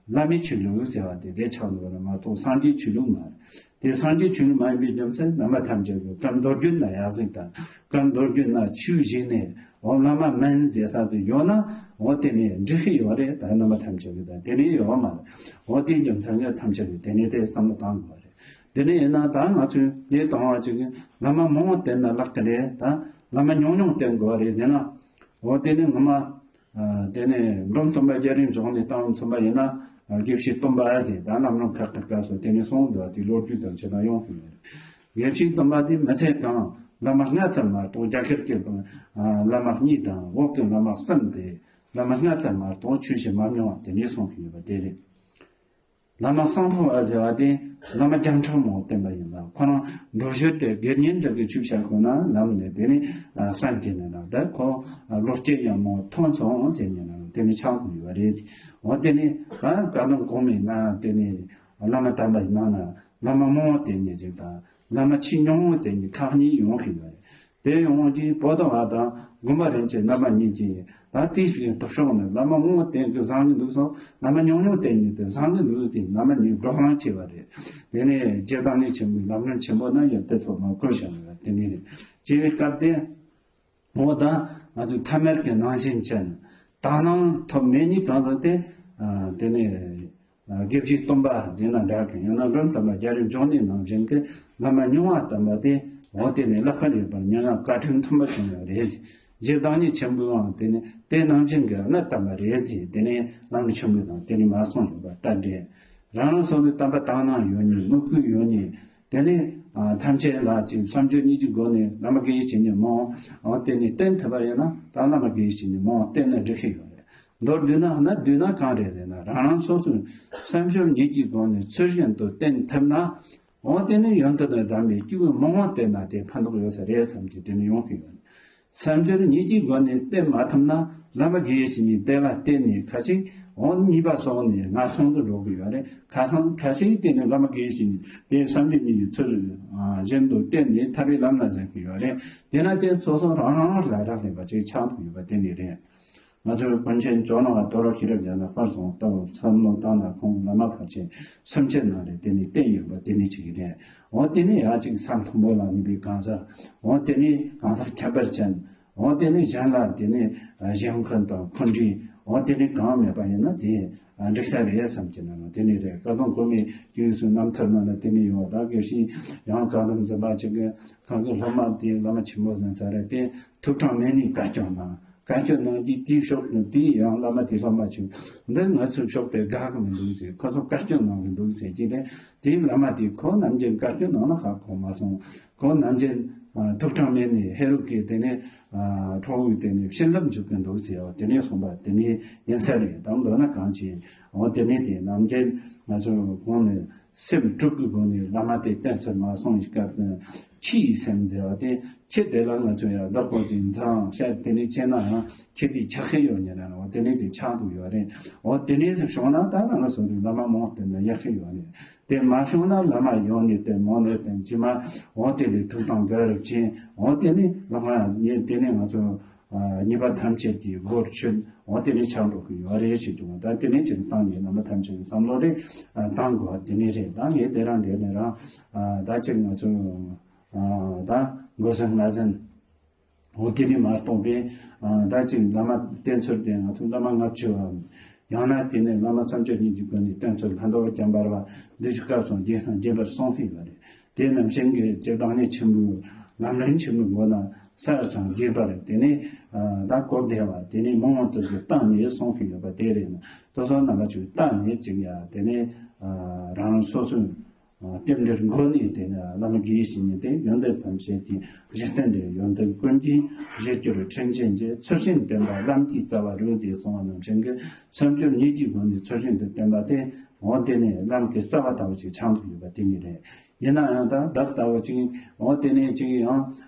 བླ་མའི་ཆོས་ལུགས་ཟེར་བ་དེ་དེ་ཆགས་འདུག་རེད་མ་གཏོགས། སངས་རྒྱས་ཆོས་ལུགས་མ་རེད། དེ་སངས་རྒྱས་ཆོས་ལུགས་མ་ཡིན་པའི་རྒྱུ་མཚན། བླ་མ་ཐམས་ཅད་ཀྱིས་བཀའ་མདོ་རྒྱུད་ན་ཡར་གཟིགས་དང་། བཀའ་མདོ་རྒྱུད་ན་ཆོས་བཞེས་ནས། འོ་བླ་མ་མིན་ཟེར་ས་དེ་ཡོད་ན། འོ་དེ་ནི་འགྲིག་གི་ཡོད་རེད། ད་རྣམ་པ་ཐམས་ཅད་ཀྱིས་ད་དེ་ནི་ཡོད་མ་རེད། འོ་དེའི་རྒྱུ་མཚན་གྱིས་ཐམས་ཅད་ཀྱིས་དེ་ནི་དེ་བསམ་བློ་བཏང་དགོས་རེད། དེ་ནས་ཡིན་ན་ད་ང་ཚོས་ལས་དང་བ་ཅིག་བླ་མ་མང་བོ་བསྟེན་ན་ལེགས་ཀྱི་རེད། ད་བླ་མ་ཉུང་ཉུང་བསྟེན་དགོས་པ་རེད་ཟེར་ན། འོ་དེ་ནས་ངོ་མ། ཨ། དེ་ནས་འབྲོམ་སྟོན་པ་རྒྱ་རིའི་འབྱུང་གནས་བཏང་མཚོན་པ་ཡིན་ན། ཨ། དགེ་བཤེས་སྟོན་པ་དེ་ད་ལམ་རིམ་ཁག་ཁག་སྐབས་སུ་དེ་ནས་གསུངས་འདུག་དེ་ལོ་རྒྱུས་དང་བྱས་ན་ཡོང་གི་ཡོད་རེད། དགེ་བཤེས་སྟོན་པ་དེ་མི་ཚད་གང་བླ་མ་ལྔ་ཙམ་མ་གཏོགས། རྒྱ་གར་གྱི། ཨ། བླ་མ་གཉིས་དང་བོད་ཀྱི་བླ་མ་གསུམ་དེ། བླ་མ་ལྔ་ཙམ་མ་གཏོགས་ཆོས་བྱེད་མ་མྱོང་བ་དེ་ནས་གསུངས་ཀྱི་ཡོད་པ་དེ་རེད། བླ་མ་སང་ཕོ་བ་ཟེར་བ་དེ་བླ་མ་བརྒྱ་ཕྲག་མང་བསྟེན་པ་ཡིན་ལ། ཁོ་རང་འགྲོ་ཞོར་དུ་དགེ་བསྙེན་འདྲ་གི་ཆོས་བྱ་དགོས་ན་ལམ་ནས་དེ་ནི། ཨ། སེམས་བསྐྱེད་ནས་ན། ད་ཁོ་བློ་སྐྱེད་ཡང་མོ་ཐོན་སོང་ཟེར་ནས་ན་དེ་ནི་ཆགས་དགོས་ཡོད་རེད། འོ་དེ་ནི་ད་བཀའ་གདམས་གོང་མའི་ནང་དེ་ནི་བླ་མ་དམ་པའི་ནང་ན་བླ་མ་མང་བོ་བསྟེན་ནས་ཅིག་དང་། བླ་མ་ཆེས་ཉུང་བོ་བསྟེན་ནས་ཁག་གཉིས་ཡོང་གི་ཡོད་རེད། དེ་ཡོང་རྗེས་བོད་དུ་བ་དང་དགོན་པ་རིན་ཆེན་རྣམ་པ་གཉིས་ཀྱིས་ད་དེའི་ཕྱོགས་ནས་བླ་མ་མང་བོ་བསྟེན་དུས་བཟང་གི་འདུག་སོང་། བླ་མ་ཉུང་ཉུང་བསྟེན་ནས་དུས་བཟང་གི་འདུག་ཅེས་བླ་མ་གཉིས་བགྲོ་གླེང་བྱས་པ་རེད། དེ་ནས་རྗེ་བདག་ཉིད་ཆེན་པོའི་ལམ་རིམ་ཆེན་པོ་ན་ཡང་དེ་ཚོ་མ་བཀོད་བཞག་ནས་དེ་ནས་རེད། བྱས་པའི་སྐབས་དེ། འོ་ད་ང་ཚོས་ཐ་མལ་གྱི་སྣང་ཞེན་ཅན། དག་སྣང་ཐོབ་མེད་ནི་གང་ཟག་དེ། ཨ། དེ་ནས། ཨ། དགེ་བཤེས་སྟོན་པ་ཟེར་ན་འདྲ་གི། ཡང་ན་འབྲོམ་སྟོན་པ་རྒྱ་རིའི་འབྱུང་གནས་ནང་བཞིན་གྱི་བླ་མ་མྱོང་བ་བསྟེན་པ་དེ། འོ་དེ་ནི་ལེགས་པར་ཡོད་པར་ཉོན་ཡང་བཀའ་དྲིན་མཐུན་པ་བྱུང་ཡོད་རེད། རྗེ་བདག་ཉིད་ཆེན་པོའང་དེ་ནི་དེ་ནང་བཞིན་གྱི་གནས་བསྟེན་པ་རེད་ཅེས་དེ་ནི་ལམ་རིམ་ཆེན་མོའི་ནང་དེ་ནི་མ་གསུངས་ཡོད་པ་ལྟར་འདྲ། རང་རང་སོ་སོའི་བསྟེན་པ་དག་སྣང་ཡོད་ནི། མོས་གུས་ཡོད་ནི། དེ་ནས། ཨ། ཐམས་ཅད་ལ་ཅིག་བསམ་སྦྱོར་གཉིས་ཀྱི་སྒོ་ནས་བླ་མ་དགེ་བའི་བཤེས་གཉེན་མང་བོ་དེ་ནས་བསྟེན་ཐུབ་པ་ཡིན་ན། ད་བླ་མ་དགེ་བའི་བཤེས་གཉེན་མང་བོ་བསྟེན་ན་འགྲིག་གི་ཡོད་རེད། མདོར་བསྡུས་ན། ན་བསྡུས་ན་གང་རེད་ཟེར་ན། རང་རང་སོ་སོའི་བསམ་སྦྱོར་གཉིས་ཀྱི་སྒོ་ནས་ཚུལ་བཞིན་དུ་བསྟེན་ཐུབ་ན། འོ་དེ་ནི་ཡོན་ཏན་དང་ལྡན་པའི་སྐྱེས་བུ་མང་བོ་བསྟེན་ན་དེ་ཕན་ཐོགས་ཡོད་ས་རེད་བསམ་གྱི་དེ་ནི་ཡོང་གི་ཡོད། བསམ་སྦྱོར་གཉིས་ཀྱི་སྒོ་ནས་བསྟེན་མ་ཐུབ་ན། བླ་མ་དགེ་བའི་བཤེས་གཉེན་དེ་ལ་བརྟེན་ནས་ཁ་ཅིག་འོ་གཉིས་པ་སོགས་ནས་ངན་སོང་དུ་འགྲོ་གི་ཡོད་རེད། ཁ་སང་ཁ་ཤས་དེ་ནས་བླ་མ་དགེ་བའི་བཤེས་གཉེན་དེ་བསམ་སྦྱོར་གཉིས་ཀྱི་ཚུལ་བཞིན་དུ་བསྟེན་ནས་ཐར་པའི་ལམ་ལ་འཛིན་གྱི་ཡོད་རེད། དེ་ན་དེ་སོ་སོ་རང་རང་ལ་རག་ལས་པ་ཅིག་ཆགས་འདུག་ཡོད་པ་དེ་ནི་རེད། ང་ཚོའི་ཀུན་མཁྱེན་ཇོ་ནང་བ་དོ་རུང་ཤེས་རབ་རྒྱ་མཚོ་དཔར་བཟང་ལྟ་བུ་བསམ་བློ་བཏང་ན། ཁོང་བླ་མ་ཕལ་ཆེར་སུམ་ཅུ་ནང་རེ་དེ་ནས་བསྟེན་ཡོད་པ་དེ་ནི་གཅིག་རེད། འོ་དེ་ནས་ཡང་ཅིག་ས་མཐོན་པོ་ལ་གནས་པའི་གང་ཟག་འོ་དེ་ནས་གང་ཟག་ཁྱད་པར་ཅན། འོ་དེ་ནས་གཞན་ལ་དེ་ནས་གཞན་ཁོན་དང་འཁོན་འགྲས། འོ་དེ་ནས་གང་མེད་པ་ཡིན་ན་དེ་འགྲིག་ས་རེད་བསམ་གྱི་ན་ནོ། དེ་ནས་རེད། བཀའ་གདམས་གོང་མའི་དུས་སུ་རྣམ་ཐར་ནང་ལ་དེ་ནས་ཡོད། ད་དགེ་བཤེས་ཡང་བཀའ་གདམས་འཛིན་པ་ཅིག་གི་གང་གི་སློབ་མ་དེ་བླ་མ་ཆེན་པོ་ཟིན་ས་རེད། དེ་ཐུགས་དྲང་མེད་ནས་བཀའ་སྐྱོན་གནང་། བཀའ་སྐྱོན་གནང་རྗེས་དེའི་ཕྱོགས་ཀྱི་དེའི་ཡང་བླ་མ་དེ་སློབ་མ་ཆེན་འདི་ང་ཚོའི་ཕྱོགས་དེ་དགའ་གི་མི་འདུག་ཟེར། ཁོ་ཚོ་བཀའ་སྐྱོན་གནང་གི་འདུག་ཟེར་གྱི་རེད། དེའི་བླ་མ་དེ་ཁོ་ནམ་རྒྱུན་བཀའ་སྐྱོན་གནང་ན་ཧ་གོ་མ་སོང་། ཁོ་ནམ་རྒྱུན་ཨ་ཐུགས་དྲང་མེད་ནས་ཧེ་རུ་ཀའི་དེ་ནས་ཨ་ཁྲོ་བོའི་དེ་ནས་བྱིན་རླབས་འཇུག་གི་འདུག་ཟེར་བ་དེ་ནས་གསུངས་པ་དེ་ནས་ཡིན་ས་རེད། དང་མདོར་ན་གང་ཅི། འོ་དེ་ནས་དེ་ནམ་རྒྱུན་ང་ཚོ་གོང་ནས་སེམས་དྲུག་གི་སྒོ་ནས་བླ་མ་དེ་བསྟེན་ཚུལ་མ་གསུངས་པའི་སྐབས་དུ་ཁྱི་ཡི་སེམས་ཟེར་བ་དེ། ཁྱི་དེ་ལ་ང་ཚོ་ཡང་བདག་པོ་ཅིག་འཛིན་ཤག་དེ་ནས་བྱས་ན་ཡང་ཁྱི་དེ་ཆགས་ཤེས་ཡོད་ཉེ་རང་འོ་དེ་ནས་ཅིག་ཆགས་འདུག་ཡོད་རེད། འོ་དེ་ནས་ཅིག་བྱུང་ན་ད་ང་ཚོ་རུ་བླ་མ་མང་བསྟེན་ན་ཡག་ཤོས་ཡོད་རེད། དེ་མ་བྱུང་ན་བླ་མ་ཡོང་ནས་བསྟེན་མང་ནས་བསྟེན་ཅི་མ། འོ་དེ་ལས་ཐུགས་དང་འགལ་རབ་ཅན། འོ་དེ་ནས་བླ་མ་ཉེ་དེ་ནས་ང་ཚོ་ཨ་ཉེས་པ་ཐམས་ཅད་ཀྱི་སྒོར་ཆོད། འོ་དེ་ནས་ཆགས་འགྲོ་གི་ཡོད་རེད་ཞེས་བྱུང་བ། ད་དེ་ནས་ཅིག་བཏང་ནས་རྣམ་པ་ཐམས་ཅད་ཀྱི་བསམ་བློ་རེ་ཨ་བཏང་དགོས་པ་དེ་ནས་རེད། ད་ངས་དེ་རང་འདྲ་ནས་རང་ཨ་ད་ཅིག་ང་ཚོ་ཨ་ད་མགོ་ཟན་ང་ཟན། འོ་དེ་ནས་མ་གཏོགས་པའི་ཨ་ད་ཅིག་བླ་མ་བསྟེན་ཚུལ་དེ་ང་ཚོ་བླ་མ་ལྔ་བཅུ་བ། ཡང་ན་དེ་ནས་བླ་མ་བསམ་སྤྱོད་གཉིས་ཀྱི་སྒོ་ནས་བསྟེན་ཚུལ་ལྷ་མདོ་བ་བྱམས་པ་ར་བ་འདི་ཚོ་སྐབས་སུ་རྗེས་སུ་རྗེས་པར་གསུངས་ཡོད་པ་རེད། དེ་ནང་བཞིན་གྱི་རྗེ་བདག་ཉིད་ཆེན་པོའི་ལམ་རིམ་ཆེན་པོའི་སྒོ་ན་ས་ཡ་ཚང་རྒྱས་པ་རེད། དེ་ནས་ཨ་ད་གོ་བདེ་བ་དེ་ནས་མང་བ་ཙམ་གྱིས་བརྟགས་ནས་གསུངས་ཡོད་པ་དེ་རེད། ན་དེ་ཚོ་རྣམ་པ་ཚོས་བརྟགས་ནས་ཅིག་ཡ་དེ་ནས་ཨ་རང་རང་སོ་སོའི་ཨ་རྟེན་འབྲེལ་མགོ་ནས་དེ་ནས་བླ་མ་དགེ་བའི་བཤེས་གཉེན་དེ་ཡོན་ཏན་ཐམས་ཅད་ཀྱི་གཞི་རྟེན་ཏེ། ཡོན་ཏན་ཀུན་གྱི་གཞིར་གྱུར་དྲིན་ཅན་གྱི། ཚུལ་བཞིན་བསྟེན་པ་ལམ་གྱི་རྩ་བ་རུ་ཞེས་གསུངས་པ་ནང་བཞིན་གྱི་བསམ་སྦྱོར་གཉིས་ཀྱི་སྒོ་ནས་ཚུལ་བཞིན་དུ་བསྟེན་པ་དེ་འོ་དེ་ནས་ལམ་གྱི་རྩ་བ་ལྟ་བུ་ཅིག་ཆགས་འདུག་ཡོད་པ་དེ་ཉིད་རེད། ཡིན་ན་ཡང་ད་བདག་ལྟ་བུ་ཅིག་འོ་དེ་ནས་ཅིག་ཡང་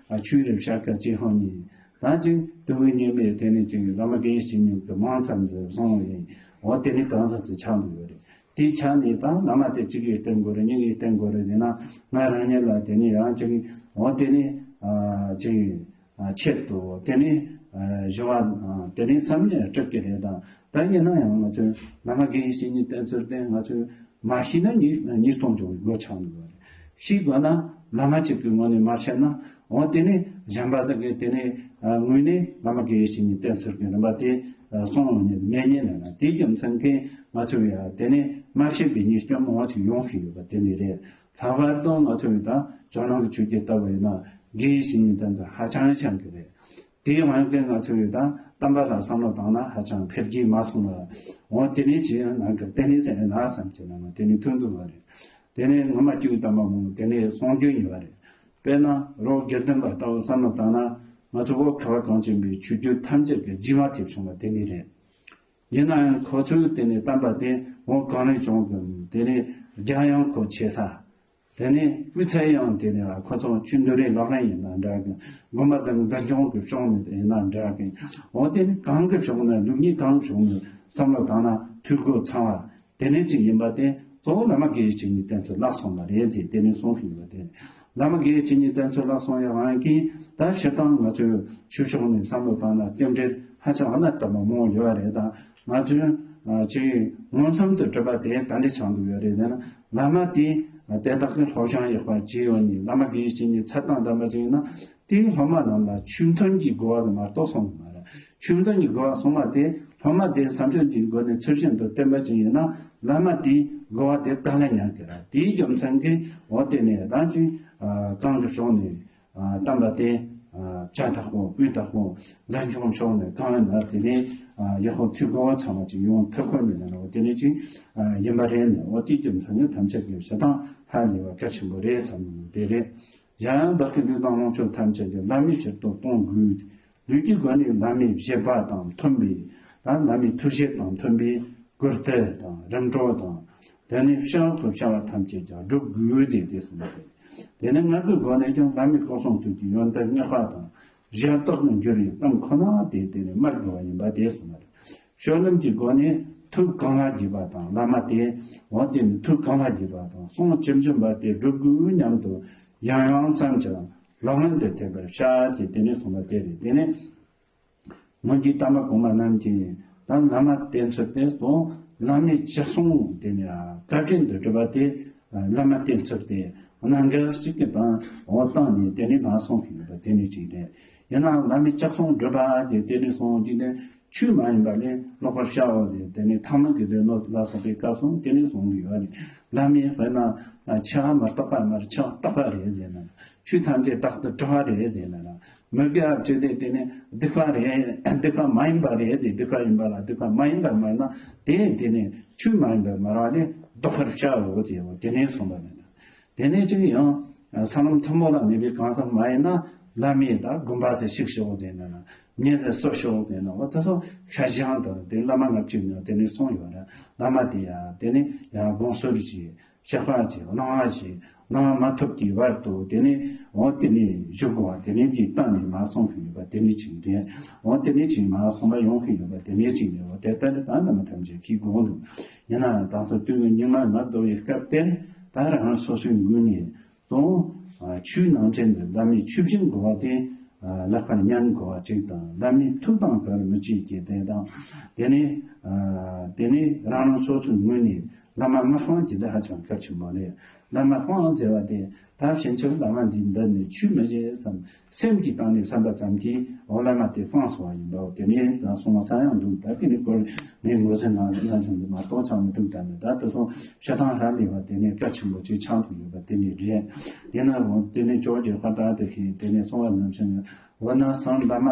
ཆོས་རེ་བཤད་སྐད་ཅིག་ཧོན་ནས་ད་ཅིག་དུ་བའི་ཉེས་མེད་དེ་ནས་ཅིག་བླ་མ་དགེ་བའི་བཤེས་གཉེན་གྱི་མང་ཙམ་ཟེར་སོང་བས་འོ་དེ་ནས་གང་ཟག་ཅིག་ཆགས་འདུག་ཡོད་རེད། དེའི་ཆ་ནས་ད་བླ་མ་དེ་གཅིག་གིས་བསྟེན་དགོས་རེད། གཉིས་ཀྱིས་བསྟེན་དགོས་རེད་ཟེར་ན། ང་རང་ཉིད་ལ་དེ་ནས་ཡང་ཅིག་འོ་དེ་ནས་ཨ་ཅིག་ཨ་ཆེད་དུ་དེ་ནས་ཨ་ཞུ་བ་ཨ་དེ་ནས་བསམ་ནས་སྒྲུབ་ཀྱི་རེད། ད་ད་ཡིན་ན་ཡང་ང་ཚོས་བླ་མ་དགེ་བའི་བཤེས་གཉེན་བསྟེན་ཚུལ་དེ་ང་ཚོས་མ་ཤེས་ན་ཉིས་ཉིས་སྟོང་བྱུང་བའི་སྒོ་ཆགས་འདུག་བ་རེད། ཤེས་དགོས་ན་བླ་མ་གཅིག་གི་ངོས་ནས་མ་བཤད་ན། འོ་དེ་ནས་གཞན་པ་དག་གིས་དེ་ནས་ཨ་ངོས་ནས་བླ་མ་དགེ་བའི་བཤེས་གཉེན་བསྟེན་ཚུལ་གྱི་རིམ་པ་དེ་ཨ་གསུང་ཡོང་ཉེན་མེད་ཉེན་ལ། དེའི་རྒྱུ་མཚན་གྱིས་ང་ཚོས་ཡ་དེ་ནས་མ་བཤད་པའི་ཉེས་སྐྱོན་མང་བ་ཞིག་ཡོང་བཞིན་ཡོད་པ་དེ་ནི་རེད། ལྷག་པར་དུ་ང་ཚོས་ད་ཇོ་ནང་གི་ཆོས་བརྒྱུད་ལྟ་བུ་ཡིན་ན་དགེ་བའི་བཤེས་གཉེན་བསྟེན་ཚུལ་ཧ་ཅང་འཆམ་གྱི་རེད། དེའི་དབང་གིས་ང་ཚོ་ཡི་ད་བསྟན་པ་ལ་བསམ་བློ་བཏང་ན་ཧ་ཅང་འཕེལ་རྒྱས་མ་སོང་བ། འོ་དེ་ནས་ཅི་ཡང་ནང་གི་བསྟན་ནས་ཟེར་ན་བསམ་གྱི་ནང་དེ་ནས་ཐོན་འདུག་བ་རེད། དེ་ནས་ངོ་མ་སྐྱེས་བུ་དམ་པ་མང་པོ་དེ་ནས་གསུང་རྒྱུ་ཡིན་བ་རེད། དཔེར་ན་རོ་དགེ་ལྡན་པ་ལྟ་བུ་བསམ་བློ་བཏང་ན་ང་ཚོ་བོད་ཁ་བ་གངས་ཅན་པའི་ཆོས་བརྒྱུད་ཐམས་ཅད་ཀྱི་རྗེས་མ་ཐེབས་བྱུང་བ་དེ་ནས་རེད། ཡིན་ན་ཡང་ཁོ་ཚོས་དེ་ནས་བསྟན་པ་དེ་འོ་གངས་རིན་ལྗོངས་ཀྱི་དེ་ནས་རྒྱ་ཡངས་ཁོ་ཆེ་ས། དེ་ནས་སྤུས་ཚད་ཡང་དེ་ནས་ཁོ་ཚོ་ཆོས་འདུལ་རེ་ལག་ལེན་ཡིན་ན་འདྲ་གི། དགོན་པ་དང་འཛིན་སྐྱོང་གི་ཕྱོགས་ནས་ཡིན་ན་འདྲ་གི། འོ་དེ་ནི་གང་གི་ཕྱོགས་ནས་ལུགས་གཉིས་གང་གི་ཕྱོགས་ནས་བསམ་བློ་བཏང་ན་འཐུས་སྒོ་ཚང་བ་དེ་ནས་ཅིག་ཡིན་པ་དེ་གཙོ་བོ་བླ་མ་དགེ་བའི་བཤེས་གཉེན་བསྟེན་ཚུལ་ལག་སོང་བ་རེད་ཅེས་དེ་ནས་གསུངས་ཡོད་པ་དེ། བླ་མ་དགེ་བའི་བཤེས་གཉེན་བསྟེན་ཚུལ་ལག་སོང་ཡོད་པ་གིས་ད་སྤྱིར་བཏང་ང་ཚོས་ཆོས་ཕྱོགས་ནས་བསམ་བློ་བཏང་ན་རྟེན་འབྲེལ་ཧ་ཅང་གནད་དུ་མ་མང་ཡོད་པ་རེད། ད་ང་ཚོས་ཨ་ཅིག་མངོན་སུམ་དུ་གྲུབ་པ་དེ་ག་འདྲ་ཆགས་འདུག་ཡོད་རེད་ཟེར་ན། བླ་མ་དེ་དེ་དག་གི་སློབ་སྦྱོང་ཡག་པ་བྱས་ཡོད་ནི་བླ་མ་དགེ་བའི་བཤེས་གཉེན་ཚད་དང་ལྡན་པ་ཅིག་ཡིན་ན་དེའི་སློབ་མ་རྣམས་ལ་ཆོས་མཐུན་གྱི་དགོས་པ་ཟེར་མ་གཏོགས་སོང་མ་རེད། ཆོས་མཐུན་གྱི་དགོས་པ་སོང་བ་དེ་སློབ་མ་དེ་བསམ་སྤྱོད་ཀྱི་སྒོ་ནས་ཚུལ་བཞིན་དུ་བསྟེན་པ་ཅིག་ཡིན་ན་བླ་མ་དེའི་དགོས་པ་དེ་ག་ལ་ཉར་གི་ར། དེའི་རྒྱུ་མཚན་གྱིས་འོ་དེ་ནས་ད་ཅིག་གང་གི་ཕྱོགས་ནས། བསྟན་པ་དེ་བྱ་དག་པོ་སྤུས་དག་པོ་འཛིན་སྐྱོང་ཕྱོགས་ནས་གང་ཡིན་ན་དེ་ནས་ཡག་པོ་འཐུས་སྒོ་ཚང་བ་ཅིག་ཡོང་ཐུབ་ཁོ་མེད་ན་རོ། དེ་ནས་ཅིག་ཡིན་པ་རེད་ནས། འོ་དེའི་རྒྱུ་མཚན་ནི་ཐམས་ཅད་ཀྱི་བྱེད་སྟངས་ཧ་ལས་པ་གལ་ཆེན་པོ་རེད་བསམ་ནས་དེ་རེད། གཞན་ཡང་བདག་གི་ལུས་དང་ལོངས་སྤྱོད་ཐམས་ཅད་ཀྱང་བླ་མའི་ཕྱིར་དུ་གཏོང་དགོས། ལུས་ཀྱི་སྒོ་ནས་བླ་མའི་བཞེད་པ་དང་མཐུན་པའི་ད་བླ་མའི་ཐུགས་བཞེད་དང་མཐུན་པའི་བཀུར་སྟི་དང་རིམ་གྲོ་དང་། དེ་ནས་བྱ་བ་གི་བྱ་བ་ཐམས་ཅད་ཀྱང་སྒྲུབ་དགོས་ཏེ་དེ་གསུངས་པ་རེད། དེ་ནས་ངག་གི་སྒོ་ནས་ཀྱང་བླ་མའི་སྐུ་གསུང་ཐུགས་ཀྱི་ཡོན་ཏན་བསྔགས་པ་དང་ཞབས་ཏོག་ཏུ་འགྱུར་བའི་གཏམ་ཁོ་ན་དེ་དེ་ནས་སྨྲ་དགོས་པ་ཡིན་པ་དེ་གསུངས་པ་རེད། སྤྱོད་ལམ་གྱི་སྒོ་ནས་ཐུགས་གང་ལ་དགྱེས་པ་དང་བླ་མ་དེ་འོ་དེ་ནི་ཐུགས་གང་ལ་དགྱེས་པ་དང་གསུང་ཇི་བཞིན་པ་དེ་སྒྲུབ་དགོས་སྙམ་དུ་ཡང་ཡང་བསམ་ཀྱང་ལག་ལེན་དུ་ཐེབས་པར་བྱ་ཅེས་དེ་ནས་གསུངས་པ་དེ་རེད། དེ་ནས། སྔོན་གྱི་བསྟན་པ་གོང་མ་རྣམས་ཀྱིས་ད་བླ་མ་བསྟེན་ཚུལ་དེ་སོགས་བླ་མའི་ཕྱག་སྲུང་དེ་ནི་བཀའ་དྲིན་དུ་གྲུབ་པ་དེ་བླ་མ་བསྟེན་ཚུལ་དེ་གནད་འགག་ཅིག་གི་དང་འོ་བཏང་ནས་དེ་ནི་མ་སོང་གི་ཡོད་པ་དེ་ནི་གཅིག་རེད། ཡིན་ནའང་བླ་མའི་ཕྱག་སྲུང་སྒྲུབ་པ་དེ་དེ་ནི་སོང་གི་ནས་ཆོས་མ་ཡིན་པ་ལས་ལོག་པར་བྱའོ་དེ་དེ་ནི་ཐ་མལ་གྱི་སྡེ་སྣོད་ལ་སོགས་པའི་སྐབས་སུ་དེ་ནི་སོང་གི་ཡོད་རེད། བླ་མའི་དཔེར་ན་ཆ་མ་བརྟག་པ་མར་ཆ་བརྟག་པ་རེད་ཟེར་ན་ཆོས་ཐམས་ཅད་རྟག་ཏུ་གྲུབ་པ་རེད་ཟེར་ན། མི་དགེ་བ་བྱས་ཏེ་དེ་ནི་སྡིག་པ་རེད། སྡིག་པ་མ་ཡིན་པ་རེད་དེ། སྡིག་པ་ཡིན་པ་ལ་སྡིག་པ་མ་ཡིན་པར་སྨྲ་ན་དེ་དེ་ནི་ཆོས་མ་ཡིན་པར་སྨྲ་བ་ལས་ལྡོག་པར་བྱའོ་ཅེས་དེ་ནས་གསུངས་པ་མེད་ན། དེ་ནས་ཅིག་ཡང་ས་ལམ་མཐོན་པོ་ལ་གནས་པའི་གང་ཟག་མ་ཡིན་ན་བླ་མས་ད་དགོན་པ་ཟེར་ཞིག་ཤོག་ཟེར་ན་ན་མི་ཟེར་སུ་ཤོག་ཟེར་ན་འོ་ད་སོ་ཤ་ཞང་དང་དེ་བླ་མ་ལྔ་བཅུ་ནས་དེ་ནས་གསུངས་ཡོད་རེད། བླ་མ་དེ་ཡང་དེ་ནས་ཡང་དགོངས་ཟོར་གྱིས། བཤགས་པ་བྱས་གནང་བ་བྱས་གནང་བ་མ་ཐོབ་ཀྱི་བར་དུ་དེ་ནས་འོ་དེ་ནས་བཞུགས་དགོས་པ་དེ་ནས་ཅིག་གཏན་ནས་མ་གསུངས་ཀྱི་ཡོད་པ་དེ་ནས་ཅིག་རེད། འོ་དེ་ནས་ཅིག་མ་གསུངས་པ་ཡོང་གི་ཡོད་པ་དེ་ནས་ཅིག་རེད། འོ་དེ་ལྟར་ད་ལྟ་མ་ཐམས་ཅད་ཀྱི་དགོངས་འདུག་ཡིན་ནའང་ད་ཚོ་དུས་ཀྱི་སྙིགས་མ་ང་བདོ་བའི་སྐབས་དེར་ད་རང་རང་སོ་སོའི་ངོས་ནས་དང་ཆོས་ནང་བཞིན་དུ་བླ་མའི་ཆོས་བཞིན་དགོས་པ་དེ་ལག་པར་ཉན་དགོས་པ་ཅིག་དང་བླ་མའི་ཐུགས་དང་བར་མི་གཅིག་གི་དེ་དང་དེ་ནས་དེ་ནས་རང་རང་སོ་སོའི་ངོས་ནས། བླ་མ་མི་སྤང་རྒྱུ་འདི་ཧ་ཅང་གལ་ཆེན་པོ་རེད། བླ་མ་སྤང་ཟེར་བ་དེ་ད་ཕྱིན་ཆད་བླ་མ་འདི་འདི་ནི་ཆོས་མི་བྱེད་བསམ་སེམས་ཀྱི་སྟེང་ནས་བསམ་པ་ཙམ་གྱིས་འོ་བླ་མ་དེ་སྤངས་སོང་བ་ཡིན་པའོ། དེ་ནས་ད་སོང་བ་ས་ཡང་འདུག་ད་དེ་ནི་སྐོར་ངས་ངོས་ཟིན་ནང་ལ་ཟིན་འདུག་མ་གཏོགས་ཆགས་མི་ཐུབ་ད་ནི་ད་དེ་སོང་བཤད་སྟངས་ཧ་ལས་པ་དེ་ནས་གལ་ཆེན་པོ་ཅིག་ཆགས་འདུག་ཡོད་པ་དེ་ནི་རེད། དེ་ན་འོ་དེ་ནས་ཇོ་བོ་རྗེ་དཔལ་ལྡན་དེ་ཤེས་དེ་ནས་གསུང་བ་ནང་བཞིན་འོ་ན་སང་བླ་མ་